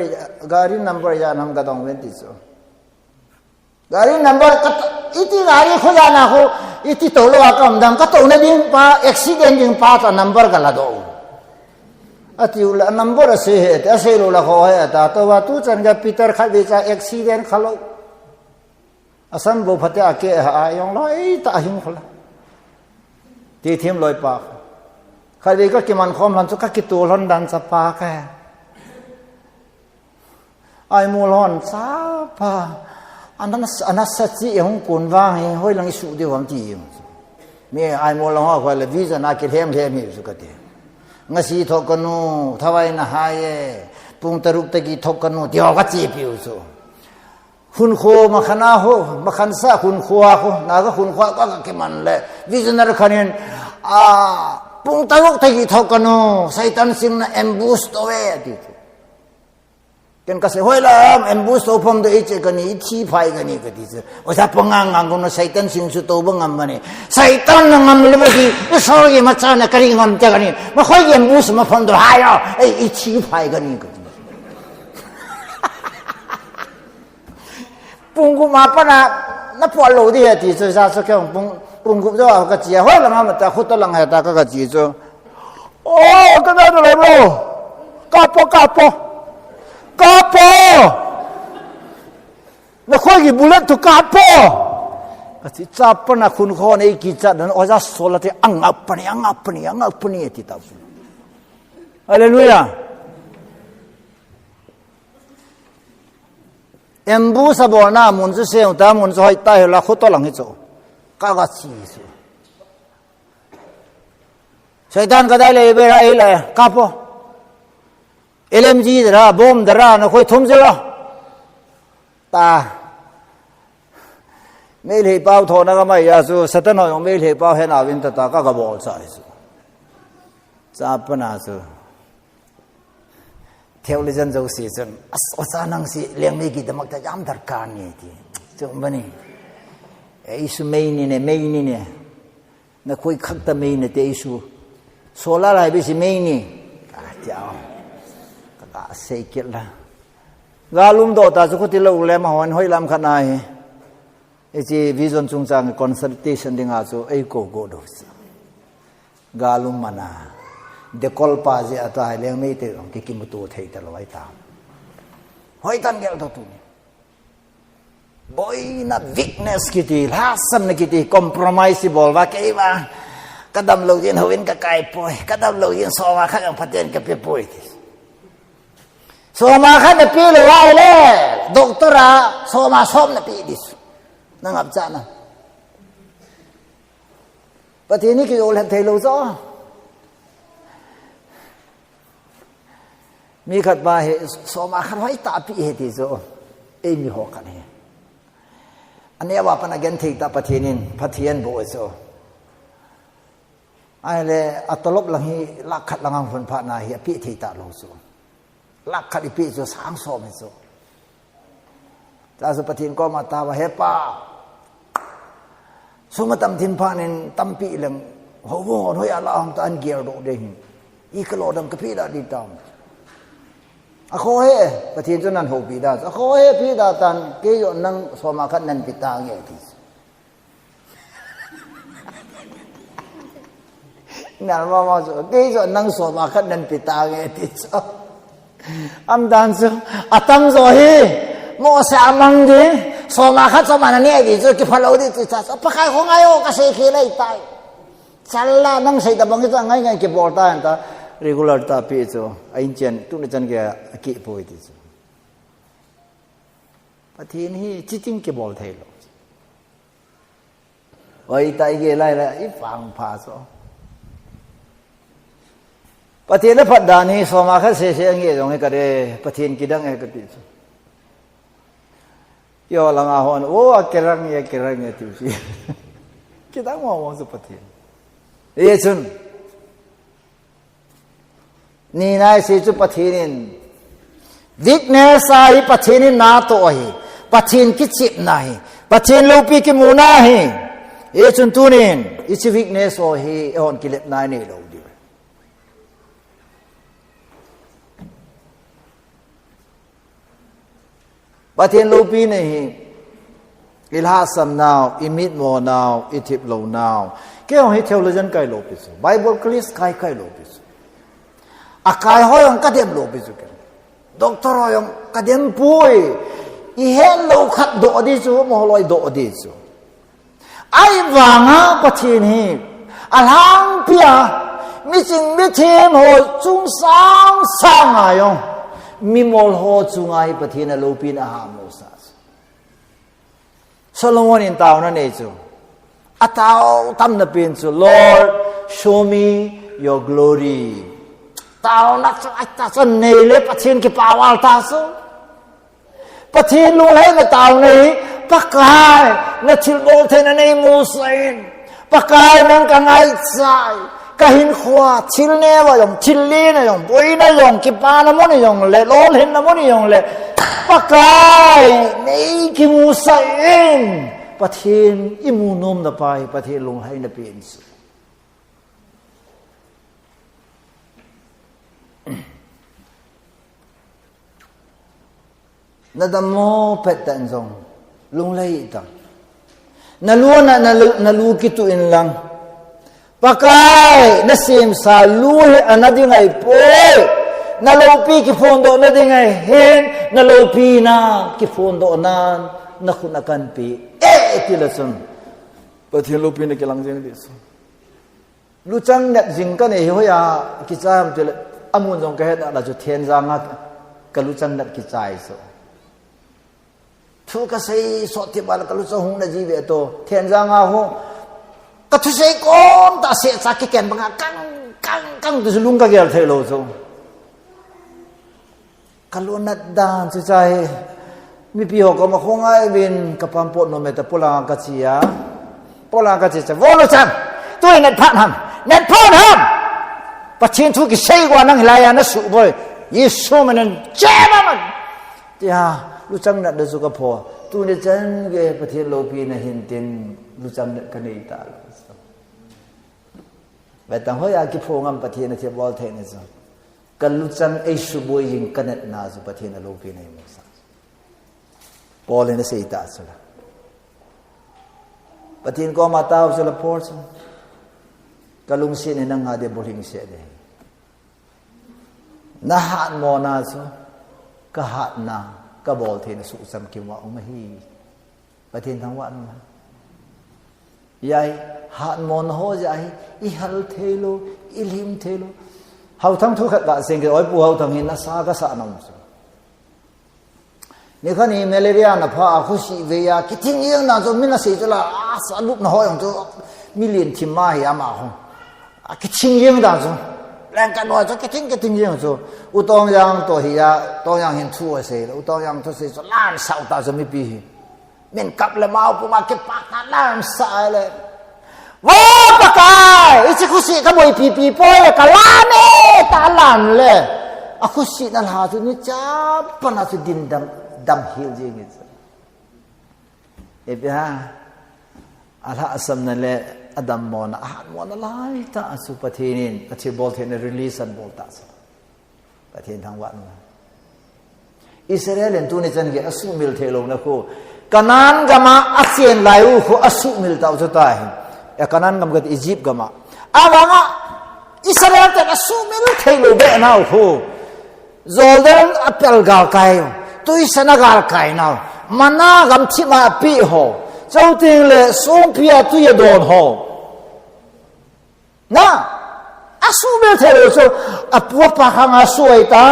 gari number ya nam ka dong ven ti chu. Gari number ka, iti gari kho ya na kho, iti to lo a kam dang ka to na ding pa, accident ding pa ta number ka la do. Ati u la number a se he, ta se lo la kho he, ta to wa tu chan ka Peter khat ve cha accident kha lo. Asam bo phate a ke ha a yong lo, ei ta hing kho la. Ti thim loi pa. Khat ve ka kiman khom lan chu ka kitu lon dan cha pa ka. Ai mu lon cha pa. Ana, ana sa chi e hung kun vang hi, hoi lang i su de wam ti. Mi ai mu lon ho le vision a ki lhem lhem hi su ka ti. Nga si thok ka nu, thawai na hai e. Pung taruk ta ki thok ka nu, ti ho ka chi piu su. Hun kho ma khana ho, ma khan sa hun kho a ho, na ka hun kho a ka ka kiman le. Vision a khanin, a, pung taruk ta ki thok ka nu, Satan sing na ambush to e, ti. Ken ka se hoi la, ambush to phom de i che ka ni, i thi phai ka ni ka ti che. O sa pa ngang ngang ko na Satan sing su to ba ngam ma ni. Satan na ngam le ba ki, i so ye ma cha na ka ri ngam cha ka ni. Ma khoi ye ambush ma phom do hai o, ei, i thi phai ka ni ka ti. Pung gup ma pa na, na po lo di he ti che, sa so ke pung, pung gup jo ka chi, hoi la ma ma ta, khu to lang he ta ka ka chi che. O, ka da da le bro. Kapo, kapo. Kapo. Na khoi ki bullet tu kapo. Ka chi cha pa na khun kho nei ki cha dan o ja so la te ang ap ni, ang ap ni, ang ap ni ti ta. Hallelujah. Ambush a bol na mun chu se ta mun chu hoi ta he la khu to lang hi chu. Ka ga chi chu. Satan ka dai le be ra ei le, kapo. L M G dara, bomb dara, na khoi thum je lo. Ta. Mei le pau tho na ka mai ya su, Satan ho yong mei le pau he na vin ta ta ka ka bol sa su. Cha pa na su. Theologian jo si chun, as, o cha nang si, leng mei ki damak ta yam darkar ni ti. Chu ba ni. E isu mei ni ne, mei ni ne. Na khoi khak ta mei na te isu. Solar hai be si mei ni. Ka ti a. Ka ka sei kit la. Ga lum do ta chu khuti lo le ma hon hoi lam khat na hi. Ei chi vision chungchang consultation ding a chu ei ko go do si. Ga lum mana. De kol pa je a ta hai leng mei te ki kimutu thei ta lo ai ta. Hoi tan gel do tu ni. Boina weakness kiti, lhasam na kiti, compromise bol va kei va. Ka dam lo jin houin ka kai poi, ka dam lo jin soma khat jong Pathen ka pe poi ti. Soma khat na pe lo va le, doctor a soma som na pe di. Na ngap cha na. Pathen ni ki jo lhen thei lo jo. Mi khat pa hi, soma khat hoi ta pi hi ti chu. Ei mi ho khat hi. Ane wa pan a gen thei ta Pathen in, Pathen bo chu. Ai le, a tolop lang hi, lakh khat lang ang hun pha na hi, a pi thei ta lo chu. Lakh khat i pi chu, sang som hi chu. Ta su Pathen koma ta va he pa. Sum a tam thin pha nin tampi leng. Ho ho hoi ala hom ta an gel do de hin. I ka lo dam ka pi da di tam. A kho he, Pathen chu nan ho pi da. A kho he pi da tan, kei jo nang soma khat nan pi ta nge ti. Nal ma ma so, kei so nang soma khat nan pi ta nge ti so. Am dan so, atam so hi, mo se amang di, soma khat soma na ne di so, ki phalo di ti sa so, Pakai kho ngai o ka sei khi lai tai. Challa nang sei ta bang ta ngai ngai ki bol ta ta, regular ta pi so, a in chen, tu ni chan ke ki poi ti so. Pathen hi chiting kibol thei lou. Oi, tai ge lai la, i pang pha so. Pathen a phat dan hi, soma kha se se nge jong hi ka de, Pathen kidang e ka ti chu. Yo langa hon, o, a kirang e, kirang e, ti chu. Kidang mo mo chu Pathen. Ye chun. Ni nai se chu Pathen in. Weakness a hi Pathen in na to hi. Pathen kichepna hi. Pathen loupi kimuna hi. Ye chun tunin. Hiche weakness ho hi, hon kilep nai nei lou diu. Pathen loupina hi, i lhahsam nau, i mitmo nau, i thip lou nau. Kei jong hi theologian kai lou pi chu. Bible college kai kai lou pi chu. A kai ho jong ka dem lou pi chu kei. Doctor ho jong ka dem poi. I het lou khat doh di chu, mo loi doh di chu. Ahivanga Pathen hi, a lhangpi a, miching mithem ho chungchang sanga jong, mimol ho chunga hi Pathen a loupina a hamo sa. Solomon in taona nei chu. A tao tamna pen chu, Lord, show me your glory. Taona chu, a ta chu nei le Pathen kipa val ta chu. Pathen lunglhaina taona hi, Pakai, na thilbol theina nei musah in. Pakai, nang ka ngaichai. Ka hinkhoa, thil neo a jong, thil len a jong, boina jong, kipana mun a jong le, lolhinna mun a jong le. Pakai, nei kimusah in. Pathen i mu nomna pa hi, Pathen lunglhaina pen chu. Na dammo pet tah in jong, lunglhai tah. Na lu a na, na lu, na lu kituh in lang. Pakai, na semsa lu hi ana ding ahipoi. Na loupi kiphondoh na ding ahin, na loupina kiphondoh nan, na khut a kanpe. Eh, ti le chun. Pathen loupina kilang jeng ding chu. Luchang nat jing ka nei hi hoiya kichai ham tile, amun jong ka het na chu Thenjang a ka luchang nat kichai so. Thu ka sei sot ti bal ka luchang hung na ji ve to, Thenjang a ho. Ka thusei kom ta se cha kiken banga kang, kang, kang tu lung ka gel thei lou so. Ka lunat dan chu chai. Mipi ho koma khongai vin ka pampot nom e ta polang ka chi a. Polang ka chi cha. Vo luchang. Tui nat phat ham. Nat phat ham. Pathen thu kisei uva nang hilai a na suboi. Jesu min in che ma man. Tia, luchang nat da chu ka pho. Tuni chan gei Pathen loupina hin tin luchang nat ka nei ta. Ve tang hoiya kiphong am Pathen a thilbol theina chu. Ka luchang ei suboi jing ka natna chu Pathen a loupina hi musah. Paul in asei ta chu la. Pathen koma tao chu la Paul chu. Ka lungset in nang a dia bulhing se de. Na hatmona chu, ka hatna, ka bol theina suhcham kim a um ahi. Pathen thangvah in um. Jeh a, hatmona ho jeh a, i hal thei lou, i lim thei lou. Hauthang thu khat ka seng ke, oi Pu Hauthang hin nasa ka sa nom chu. Nikhat hi malaria na pha a, khosih vei a, kithing jeng dan chu, mi na sei chu la, a sa lupna ho jong chu, mi lien thim ma hi ama ho. A kithing jeng dan chu, leng ka noi chu, kithing, kithing jeng chu, U Tongjang to hi a, Tongjang hin thu asei le, U Tongjang thu sei chu, lamsah u ta chu mipi hi. Min kap le mau puma kipak ta lamsah le. Vo Pakai, hiche khosih ka boipi pi poi le ka lam e ta lam le. A khosih na lha chu ni cha pana chu din dam, dam hil jing e chu. Ipi ham, a lhahsamna le a dammona, a hatmona lai tah a chu Pathen in, a thilbol theina release abol ta chu. Pathen thangvah in um. Israel in tuni chan gei a sumil thei louna khu. Canaan gam a a chen lai u khu a sumil tau chu ta hi. A Canaan gam kati Egypt gam a. Avang a Israel ten a sumil thei lou be nau khu. Jordan a pel galkai u. Tuisan a galkai nau. Manna gamthip a pe ho. Chuteng le songpi a tui a don ho. Na, a sumil thei lou chu, a pu a pa khang a suai ta,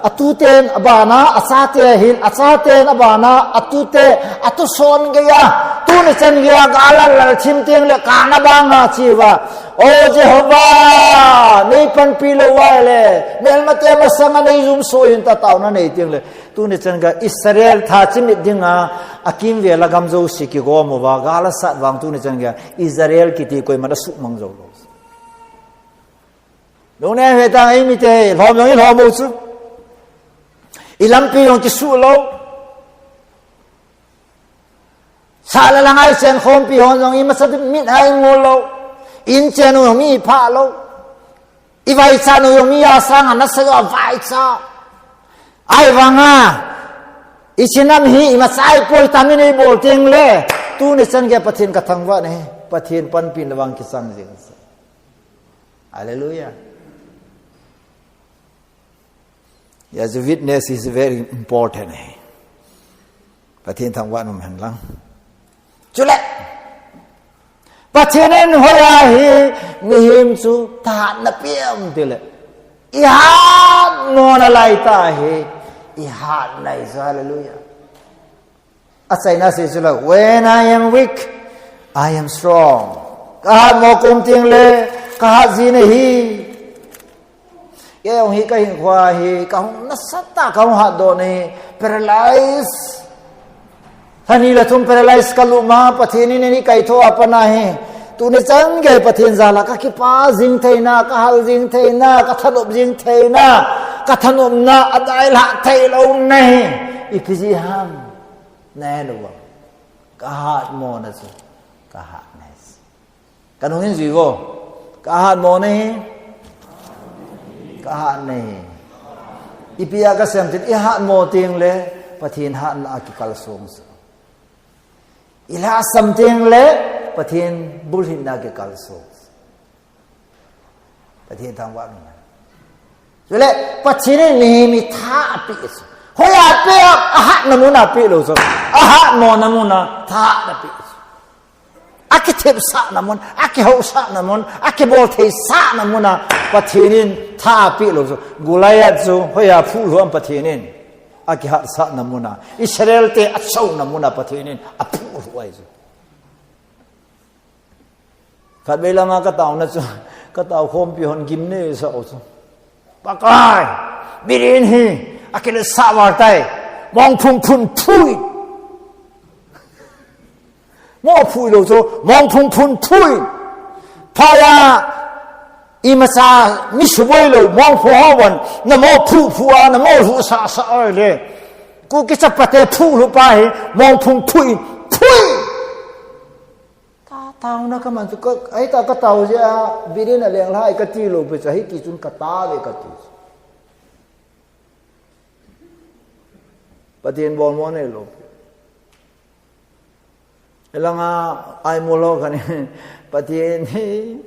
Atuten abana, achate ahin, achaten abana, atute, atuson geiya, tuni chan geiya, gal a lal chim teng le, kana banga chiva. O Jehovah, nei panpi lou uva le, melmate masanga nei jumso hin ta taona nei teng le, tuni chan geiya, Israel tha chimit dinga, akimvel a gam jouse kigom uva, gal asat vang tuni chan geiya, Israel kiti koiman asuhmang jou lou. Lungneng hetang eimite, lhom jong ilhom u chu. Ilampi jong kisuh lou. Sah le lang a ichen khompi hon jong imacha mit a ingo lou. Inchen u jong mi iphah lou. Ivaichat u jong mi asanga nasa jong avaicha. Ahivanga, ichin nam hi imacha ipoi tamin eibol teng le. Tuni chan geiya Pathen kathangvah nahi. Pathen panpina vang kichang jing. Hallelujah. Yes, witness is very important, eh. Pathen thangvah nom hen lang. Chule. Pathen in hoiya hi mihem chu thahatna pe em tile. Ihatmona laitah hi. Ihatna ahi chu, hallelujah. Achaina asei chu la, "When I am weak, I am strong." Kahatmo kaum teng le, kahat jin ahi. Kei jong hi kahinkhoa hi, kahung nasatah kahung hatdoh nahi, paralyze. Lhani le thum paralyze kalut ma, Pathen in eikaitho apan ahi. Tuni chan geiya Pathen jal a kakipah jing theina, kahal jing theina, kathanop jing theina, kathanopna adailhah theilou nahi. Ipi jeh ham. Nahet uva. Kahatmona chu. Kahatna ahi. Kanung in jui vo. Kahatmona hi. Kahatna ahi. Ipi a kasem tin, ihatmo teng le, Pathen hatna a kikalsong chu. Ilhahsam teng le, Pathen bulhinna a kikalsong chu. Pathen thangvah nom hen. Chule, Pathen in mihem hi tha apeh chu. Hoiya apeh a, ahatna mun a apeh lou chu. Ahatmona mun a tha apeh chu. Akithepsahna mun, akihousahna mun, akiboltheisahna mun a Pathen in tha apeh lou chu. Goliath chu, hoiya aphuhlhuh am Pathen in. Akihatsahna mun a. Israel te achouna mun a Pathen in aphuhlhuh ahi chu. Khatvei langa kataona chu, katao khompi hon gimnei asah u chu. Pakai, Biren hi, akiletsah val tai, mongphung phun phui. Mo phui lou chu, mongphung phun phui. Phaya, imacha, mi suboi lou, mongphung ho von, namo phu phu a, namo lhu sa sa a le. Kuki chapate phuhlhuh pa hi, mongphung phui, phui. Kataona kaman chu, ka, ahita katao jeh a, Biren a lenglhai kati lou pi chu, hiti chun kata ve kati chu. Pathen bolmo neilou pi. Hilanga, aimol ho khat in, Pathen hi,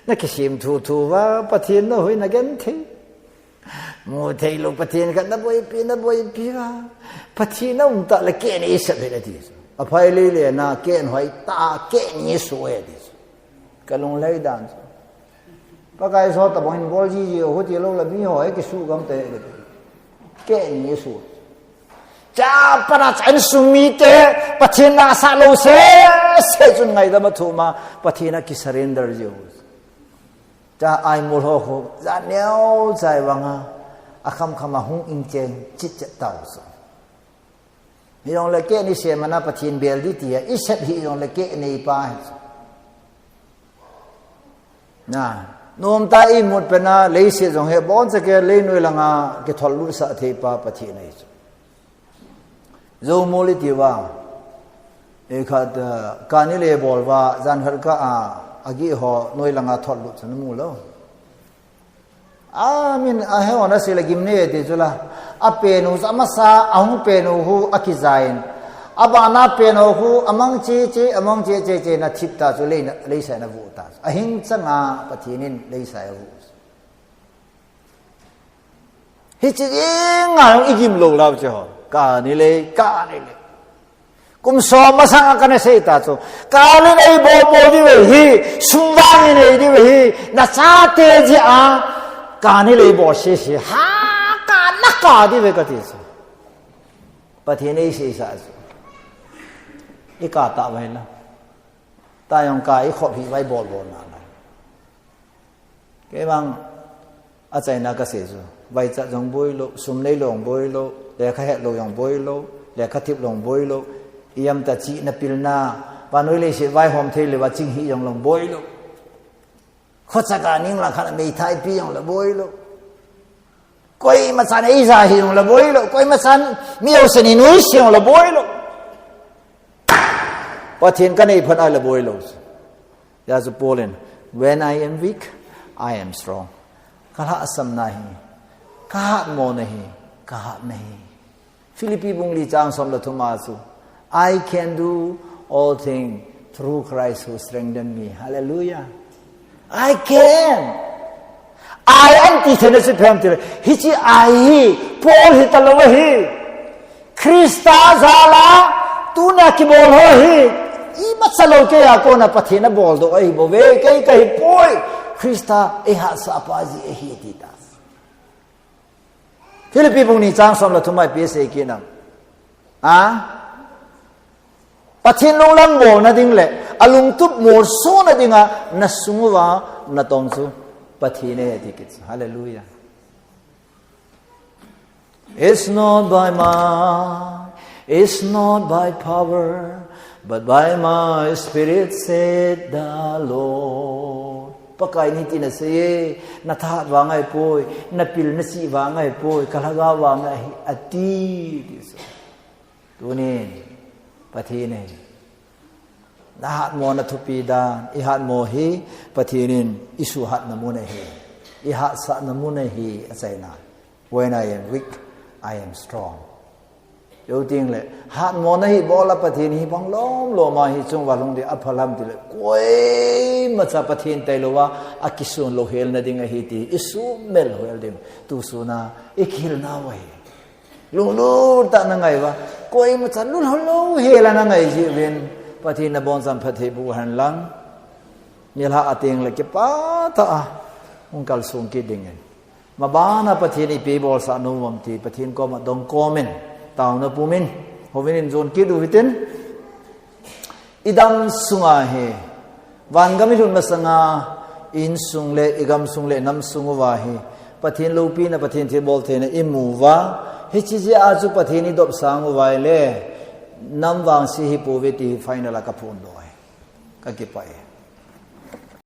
nakisem thuthu uva, Pathen nahui nagenthei. Mu theilou Pathen khat naboipi, naboipi uva. Pathen aum tah le kehni isep hih e ati chu. Aphai lele na kehni hoi tah, kehni isuh e ati chu. Kalunglhai dan chu. Pakai chu tabang in bol jiji u, huti lou le miho hi kisuh gam te kati. Kehni isuh. Chapang a cha insung mite, Pathen nasah lou sese chun ngaidam athum a, Pathen a kisurrender jiu. Cha aimol ho khu, jan neocha vanga, akham kham a hung inchen chitchet tau chu. Hijongle kehni sem ana Pathen bel ding tia, isep hijongle kehni pa hi chu. Na, nomtah a imut pen a, leiset jong hi, boncha kei leinoi langa, kithol lutsah thei pa Pathen ahi chu. Jou mol iti uva. Ikhat, eh, kani le bol uva, jan khat kah a, agih ho, noi langa thol lut chu namu lou. Amin, ahe ona sila gimnei ati chu la. Apen u chu amasa, ahung pen u khu akijain. Abana pen u khu amang chi chi, amang chi chi chi na thip ta chu lei na, leisai na vu ta chu. Ahin changa Pathen in leisai avu. Hiche dinga igim lou lau che ho. Kani le, kani le. Kum som masang a kana sei ta chu. Kani le ibol bol diu ahi, sum vang in ei diu ahi, nachate jeh a. Kani le ibol sese. Ha, kani Naka diu ve kati chu. Pathen in eisei sa chu. Ika tah vai la. Tah jong ka ikhop hi vai bol bol na la. Kei vang achaina kasei chu. Vaichat jong boi lou, sum nei lou jong boi lou, lekha het lou jong boi lou, lekha thip lou jong boi lou. Ijemtia chihna pilna, vannoi leiset vaihom thei lou va ching hi jong lou jong boi lou. Khochaka ning lang khat a meithai pi jong le boi lou. Koima chan eija hi jong le boi lou. Koima chan mi jousen inuisat jong le boi lou. Pathen kanei phat a le boi lou. Hijeh chun Paul in, "When I am weak, I am strong." Kalhahsamna hi, kahatmona hi, kahatna hi. Philippi bung li chang som le thum a chu, "I can do all things through Christ who strengthen me." Hallelujah. I can. I anti thena chu phem tile. Hiche I hi, Paul hi talou ahi. Christa jal a, tuna kibol ho hi. Imacha lou kei a kona Pathen in abol doh ahi bou ve, kei kahi poi. Christa eihatsah pa jeh ahi ti ta. Philippi bung ni chang som le thum a ipi asei kit nam. A? Pathen lunglam bolna ding le, alungtup molsona dinga, nasung uva, natong chu, Pathen ahi ti kit chu. Hallelujah. It's not by might, it's not by power, but by my spirit, said the Lord. Pakai in hitin asei e, natha vang ahipoi, napil nachih vang ahipoi, kalhagao vang ahi, ati, ti chu. Tunin, Pathen in, nahatmona thupi dan, ihatmo hi, Pathen in, isuhatna mun ahi, ihatsahna mun ahi, achaina. When I am weak, I am strong. Jou teng le, hatmona hi bol a Pathen hi bang lom lom a hiche chunga lhung ding apha ham tile, koimacha Pathen tailou a, akisun louhelna ding ahi ti, isumil hel ding, tu suna, ikihilna uva hi. Lunglut tah a na ngai uva, koimacha lunglut louhela na ngai jeh uvin, Pathen in nabonchauvin phatthei boh hen lang, nilhah a teng le kipah tah a, hung kalsong kit dingin. Mabana Pathen in ipi bolsah nom ham ti Pathen koma dong komin, taona pumin, houin in jon kit u hitin. Idam sunga hi, vangam ilhun masanga, insung le, igamsung le, namsung uva hi, Pathen loupina, Pathen thilbol theina imu uva, hiche jeh a chu Pathen idop sang uva ahile, nam vangse hipouve ti final a kaphondoh e. Kakipah e.